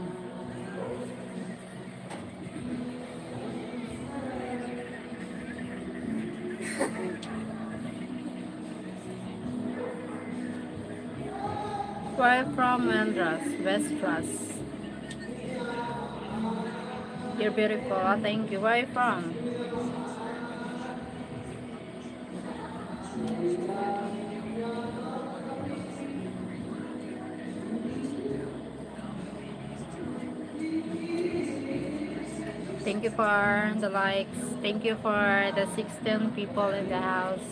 Where from, Wendras? Westras. You're beautiful. Ah, thank you. Where are you from? Thank you for the likes. Thank you for the sixteen people in the house.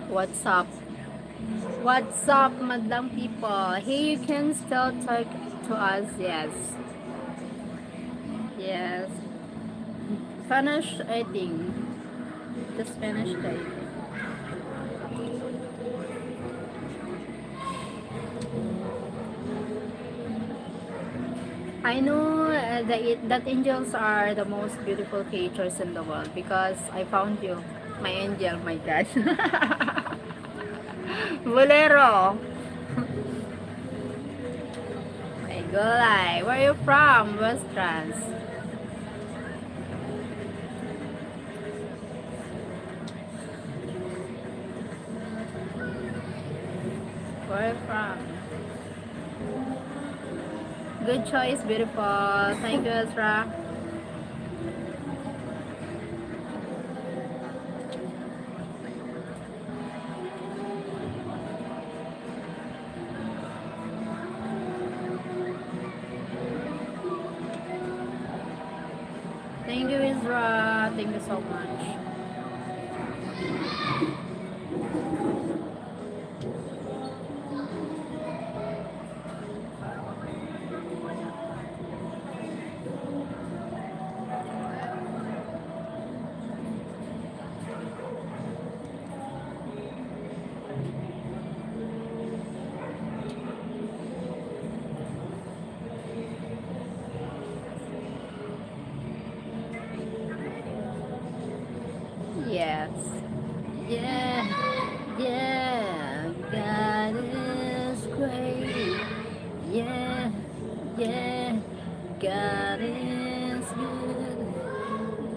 What's up? What's up, madlang people? Hey, you can still talk to us, yes. Yes. Finish eating. Just finish the eating. I know, uh, that, it, that angels are the most beautiful creatures in the world because I found you, my angel, my God. Bolero. Ay, gulay. Where you from? West Trans. Where you from? Good choice, beautiful. Thank you, Ezra. Thank you, Ezra. Thank you so much. Yes. Yeah, yeah, God is great. Yeah, yeah, God is good.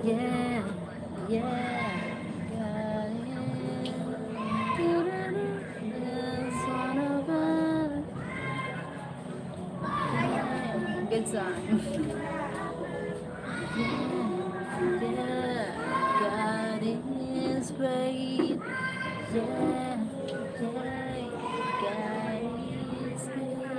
Yeah, yeah, God is Son. Yeah, yeah, God is great. Yeah, yeah, God is great.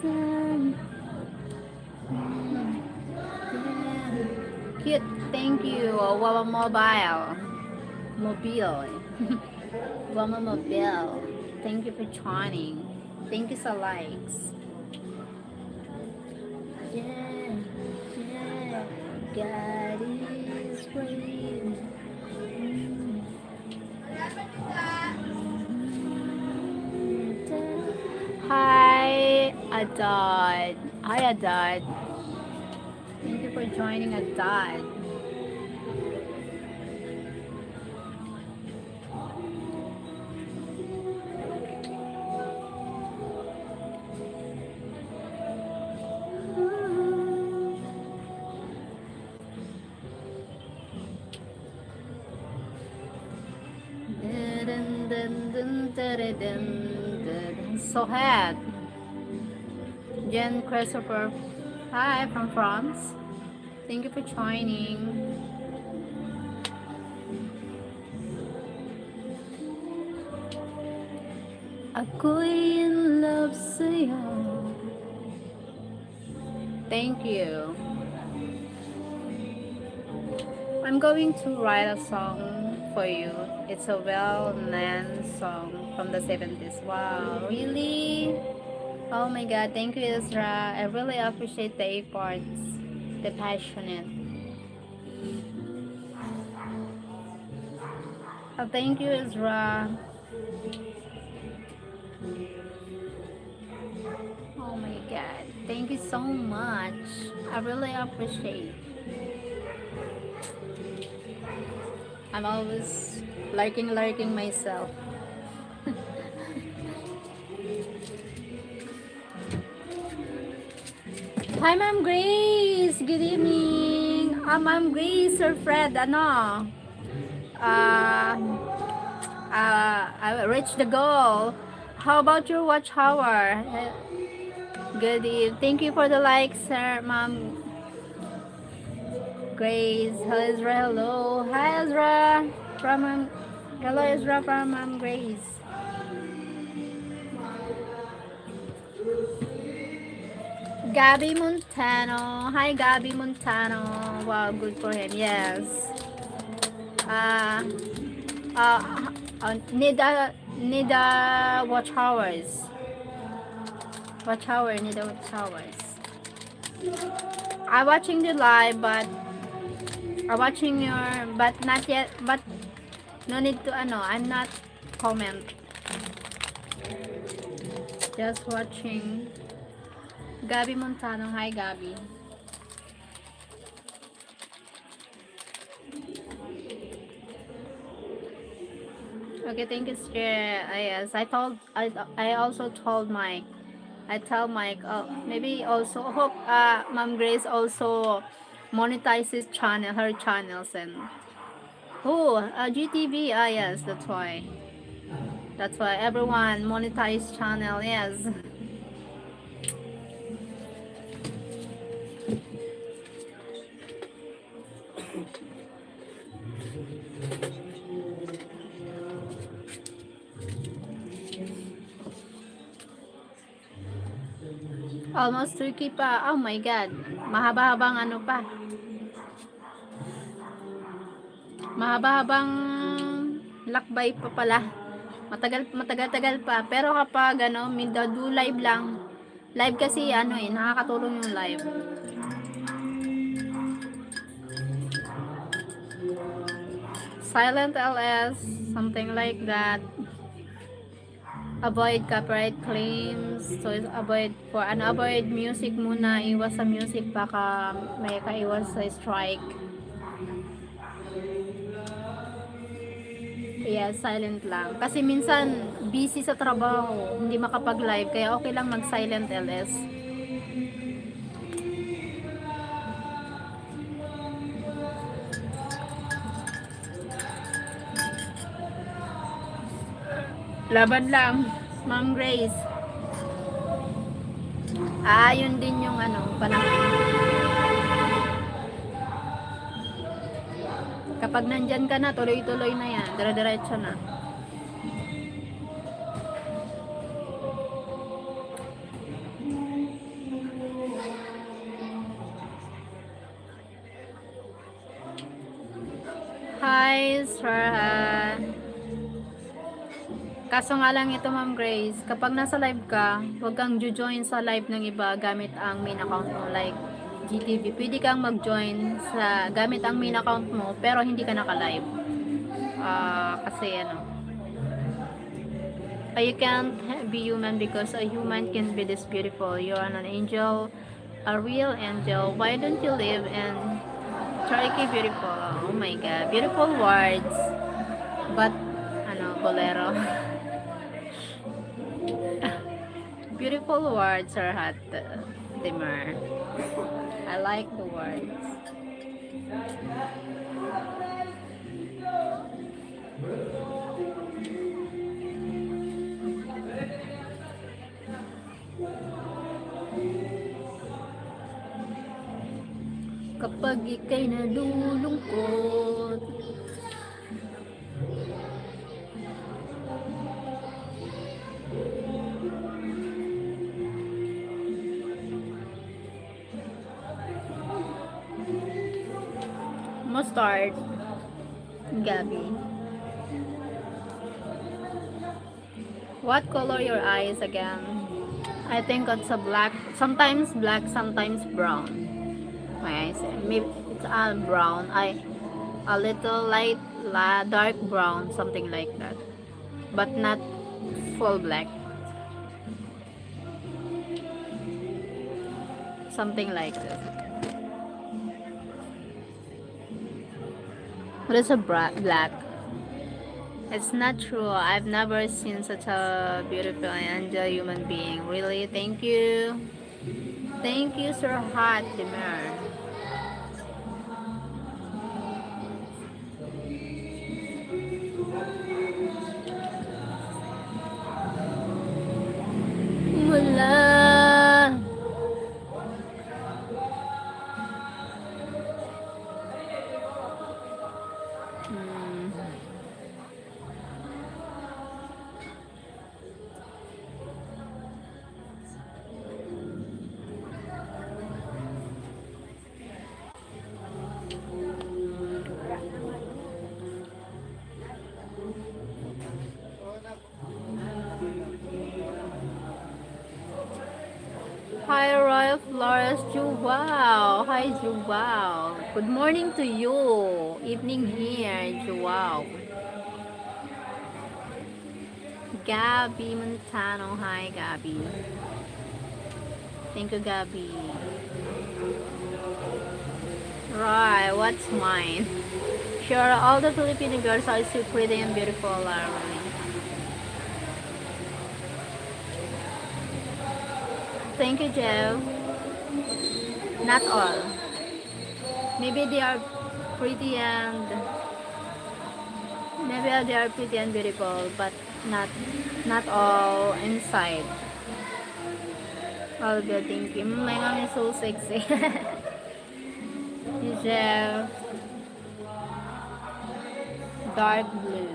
Yeah. Cute, thank you, Wawa Mobile. Mobile. Wawa Mobile. Thank you for joining. Thank you sa likes. Yeah, yeah, God is great. Mm. Hi, Adad. Hi, Adad. Thank you for joining, Adad. Dun, dun, dun, dun, dun, dun, dun. So hot. Jen Christopher, hi from France. Thank you for joining. Ako'y in love sa'yo. Thank you. I'm going to write a song for you. It's a well-known song from the seventies. Wow, really? Oh my God, thank you, Ezra. I really appreciate the efforts, the passionate. Oh, thank you, Ezra. Oh my God. Thank you so much. I really appreciate. I'm always liking, liking myself. Hi, Ma'am Grace. Good evening. Ah, Ma'am Grace, Sir Fred, ano? Ah, ah, I reached the goal. How about your watch hour? Good eve. Thank you for the like, Sir, Ma'am Grace. Hello, Ezra. Hello. Hi, Ezra. From, um, hello, Ezra, from, um, Grace. Gabby Montano. Hi, Gabby Montano. Wow, good for him. Yes. Uh, uh, uh, need a, need a watch hours. Watch hour, need a watch hours. I'm watching the live, but I'm watching your, but not yet, but no need to, ano, I'm not comment. Just watching. Gabby Montano. Hi, Gabby. Okay, thank you, sir. Ah, yes, I told, I, I also told Mike. I tell Mike, oh, maybe also hope, uh, Ma'am Grace also monetize his channel, her channels and, oh, uh, G T V. Ah, yes, that's why. That's why everyone monetize channel, yes. Almost two K pa. Oh my God. Mahaba-habang ano pa. Mahaba-habang lakbay pa pala. Matagal, matagal-tagal pa. Pero kapag ano, minda do live lang. Live kasi ano eh, nakakatulong yung live. Silent L S, something like that. Avoid copyright claims. So, avoid for, ano, avoid music muna. Iwas sa music, baka may kaiwas sa strike. Yeah, silent lang. Kasi minsan, busy sa trabaho, hindi makapag-live. Kaya okay lang mag-silent L S. Laban lang, Ma'am Grace. Aayon din yung ano, panahon. Kapag nandyan ka na, tuloy-tuloy na yan. Dire-diretso na. Hi, Sarah. Kaso nga lang ito, Ma'am Grace, kapag nasa live ka, huwag kang jo-join sa live ng iba gamit ang main account mo, like G T V. Pwede kang mag-join sa, gamit ang main account mo, pero hindi ka naka-live. Ah, kasi ano, ah, you can't be human because a human can be this beautiful. You're an angel, a real angel. Why don't you live in Turkey, beautiful? Oh my God, beautiful words. But, ano, bolero. Beautiful words, Sarhat Demer. I like the words. Kapag ika'y nalulungkot. Mustard. Gabi. What color your eyes again? I think it's a black, sometimes black, sometimes brown. My eyes, maybe it's all brown. I, a little light, la, dark brown, something like that. But not full black. Something like this. What is a bra-, black? It's not true. I've never seen such a beautiful and angel human being. Really? Thank you. Thank you, Sarhat Demer. Wala. Hmm. Hi, Royal Flores, Joao. Hi, Joao. Good morning to you. Evening here, Joao. Gabby Montano. Hi, Gabby. Thank you, Gabby. Right, what's mine? Sure, all the Filipino girls are so pretty and beautiful, Larry. Thank you, Joe. Not all. Maybe they are pretty and, maybe they are pretty and beautiful, but not, not all inside. All good, thank you. Mm, my mom is so sexy. Is a dark blue.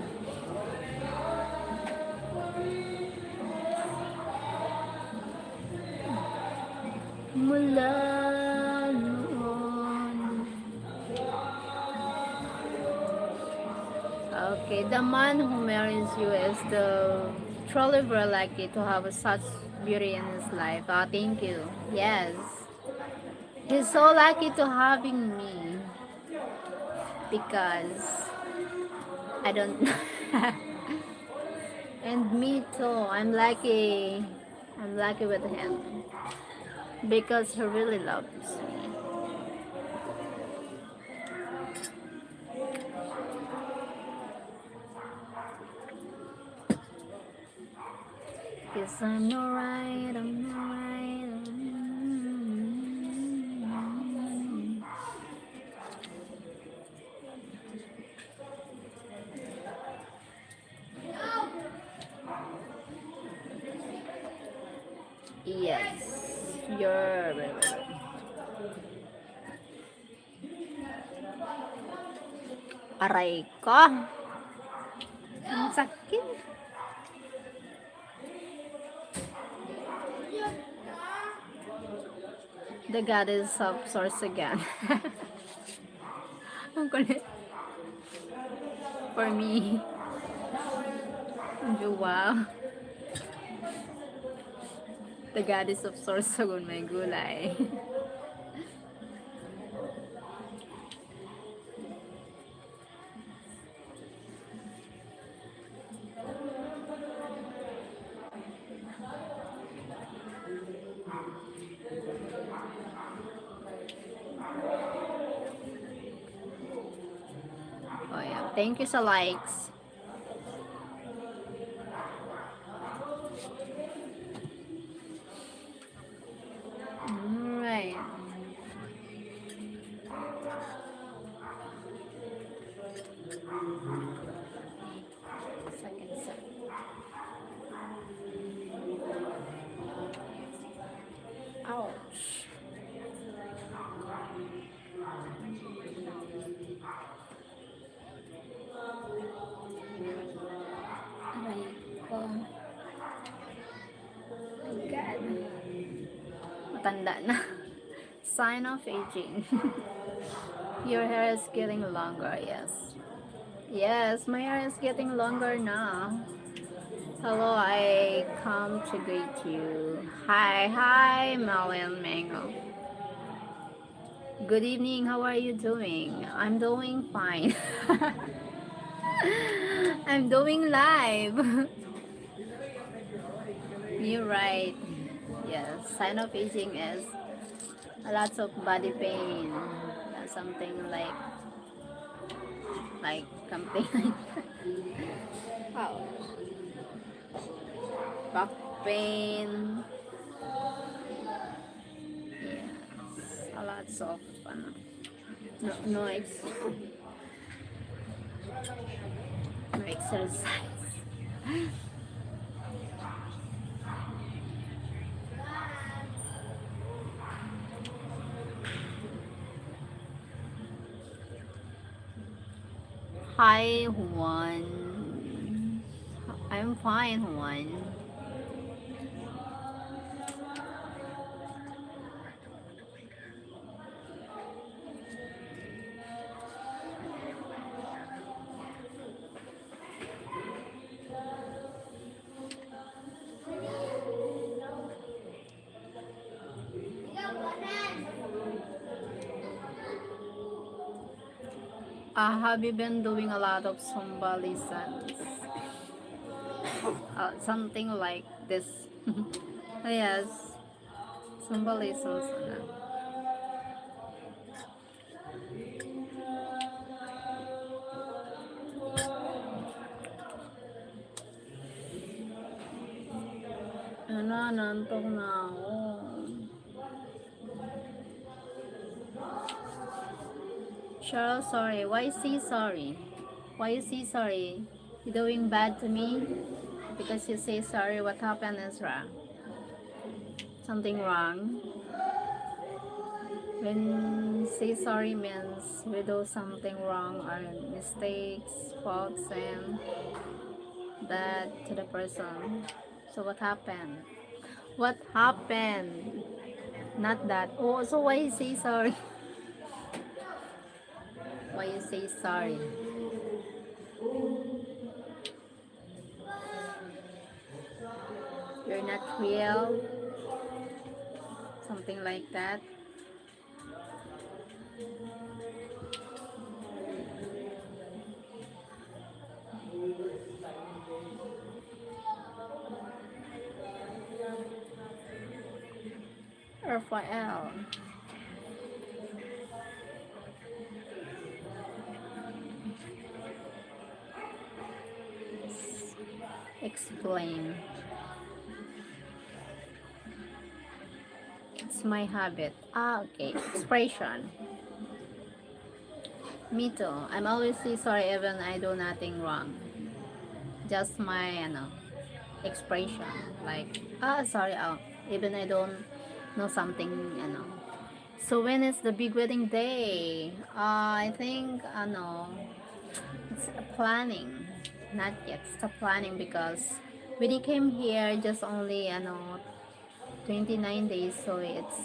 Mula noon. Okay, the man who marries you is the truly very lucky to have such beauty in his life. Ah, thank you. Yes. He's so lucky to having me. Because I don't and me too. I'm lucky. I'm lucky with him. Because he really loves me. Yes, I'm alright, I'm alright. Yes. You're very welcome. Aray ko. Ang sakit. The goddess of source again. Ang kulit. For me. Medyo wow. The goddess of source, sagon may gulay. Oh, yeah. Thank you sa likes. Alright. Second set. Ouch. Aray ko. My God. Matanda na. Sign of aging. Your hair is getting longer, yes. Yes, my hair is getting longer now. Hello, I come to greet you. Hi, hi, Mel and Mango. Good evening, how are you doing? I'm doing fine. I'm doing live. You're right. Yes, sign of aging is a lots of body pain. Something like, like something like oh. Back pain. Yes, a lots of ano, no, no ex-, no exercise. Hi, Juan. I'm fine, Juan. I have been doing a lot of Zumba lessons. Uh, something like this. Yes. Zumba lessons na. Ano, naantok na ako. Cheryl, sorry. Why say sorry? Why you say sorry? You doing bad to me? Because you say sorry, what happened, Ezra? Something wrong? When say sorry means we do something wrong or mistakes, faults, and bad to the person. So what happened? What happened? Not that. Oh, so why you say sorry? Why you say sorry? You're not real. Something like that. Rafael. Explain. It's my habit. Ah, okay. Expression. Me too. I'm always say sorry even I do nothing wrong. Just my, ano, expression. Like, ah, sorry, oh. Even I don't know something, ano. So when is the big wedding day? Uh, I think, ano, it's a planning. Not yet. It's a planning because when he came here, just only, ano, twenty-nine days. So it's,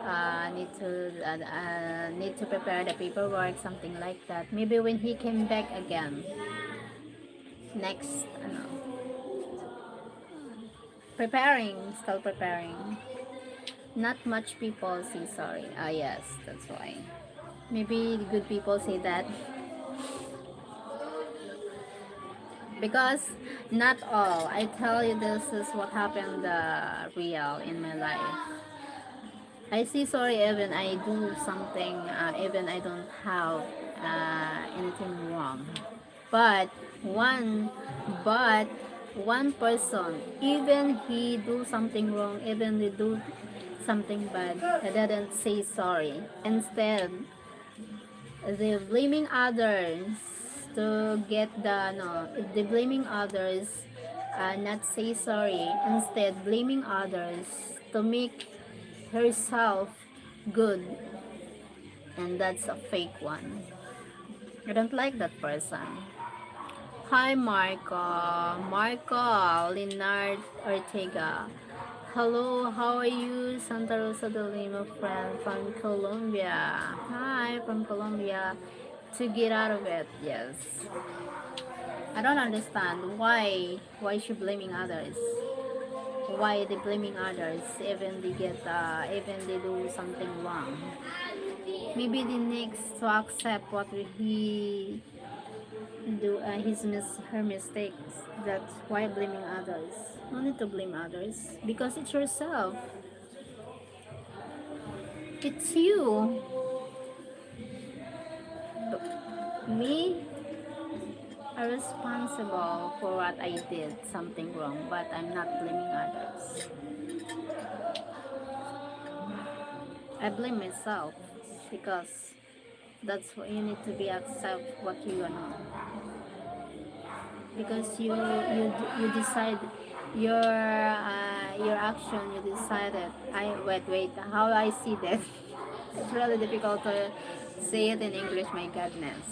uh, need to, uh, uh, need to prepare the paperwork, something like that. Maybe when he came back again. Next, ano, preparing, still preparing. Not much people say sorry. Ah, yes, that's why. Maybe the good people say that. Because not all. I tell you, this is what happened, uh, real in my life. I say sorry even I do something, uh, even I don't have, uh, anything wrong. But one, but one person, even he do something wrong, even he do something bad, he didn't say sorry. Instead, they blaming others to get the, no, they blaming others, uh, not say sorry. Instead, blaming others to make herself good. And that's a fake one. I don't like that person. Hi, Marco. Marco Leonard Ortega. Hello, how are you? Santa Rosa de Lima, friend from Colombia. Hi, from Colombia. To get out of it, yes. I don't understand why, why she blaming others. Why they blaming others even they get, uh, even they do something wrong? Maybe the next to accept what he do, uh, his mis- her mistakes. That's why blaming others. No need to blame others because it's yourself. It's you. Me are responsible for what I did, something wrong, but I'm not blaming others. I blame myself because that's what you need to be accept what you are not. Because you you you decide your, uh, your action, you decided. I wait wait how I see that. It's really difficult to say it in English. My goodness.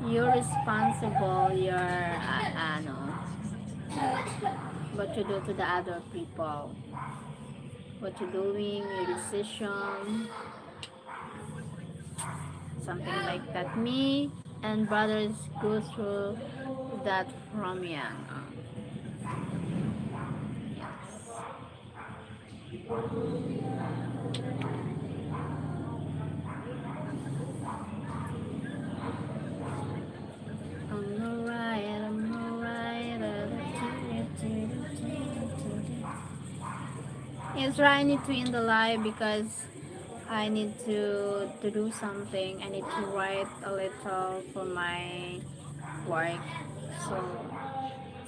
You're responsible, you're, uh, ano, what you do to the other people, what you doing, your decision, something like that. Me and brothers go through that from young. Yes. I'm alright, I'm alright. Yes, right, I need to end the live because I need to to do something. I need to write a little for my work. So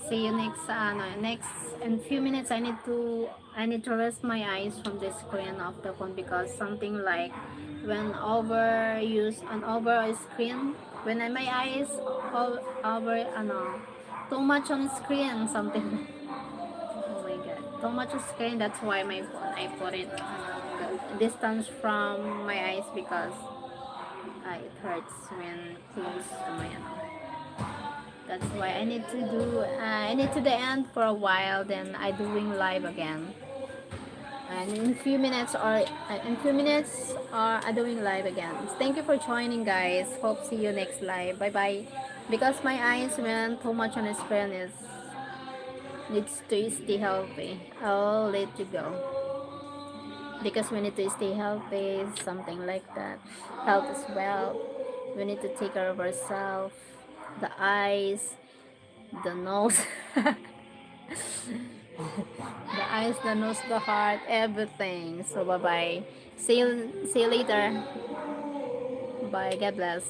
see you next, ano, next in few minutes. I need to I need to rest my eyes from the screen of the phone because something like when over use an over screen, when my eyes o- over, ano, too much on screen, something. Oh my God, too much screen. That's why my phone, I put it, ano, distance from my eyes because, uh, it hurts when close to my, ano. That's why I need to do, uh, I need to the end for a while, then I doing live again. And in few minutes or, uh, in few minutes, uh, I doing live again. Thank you for joining, guys. Hope see you next live. Bye bye. Because my eyes went too much on the screen is needs to stay healthy. I'll let you go. Because we need to stay healthy, something like that. Health is wealth. We need to take care of ourselves, the eyes, the nose, the eyes, the nose, the heart, everything. So bye bye. See you, see you later. Bye. God bless.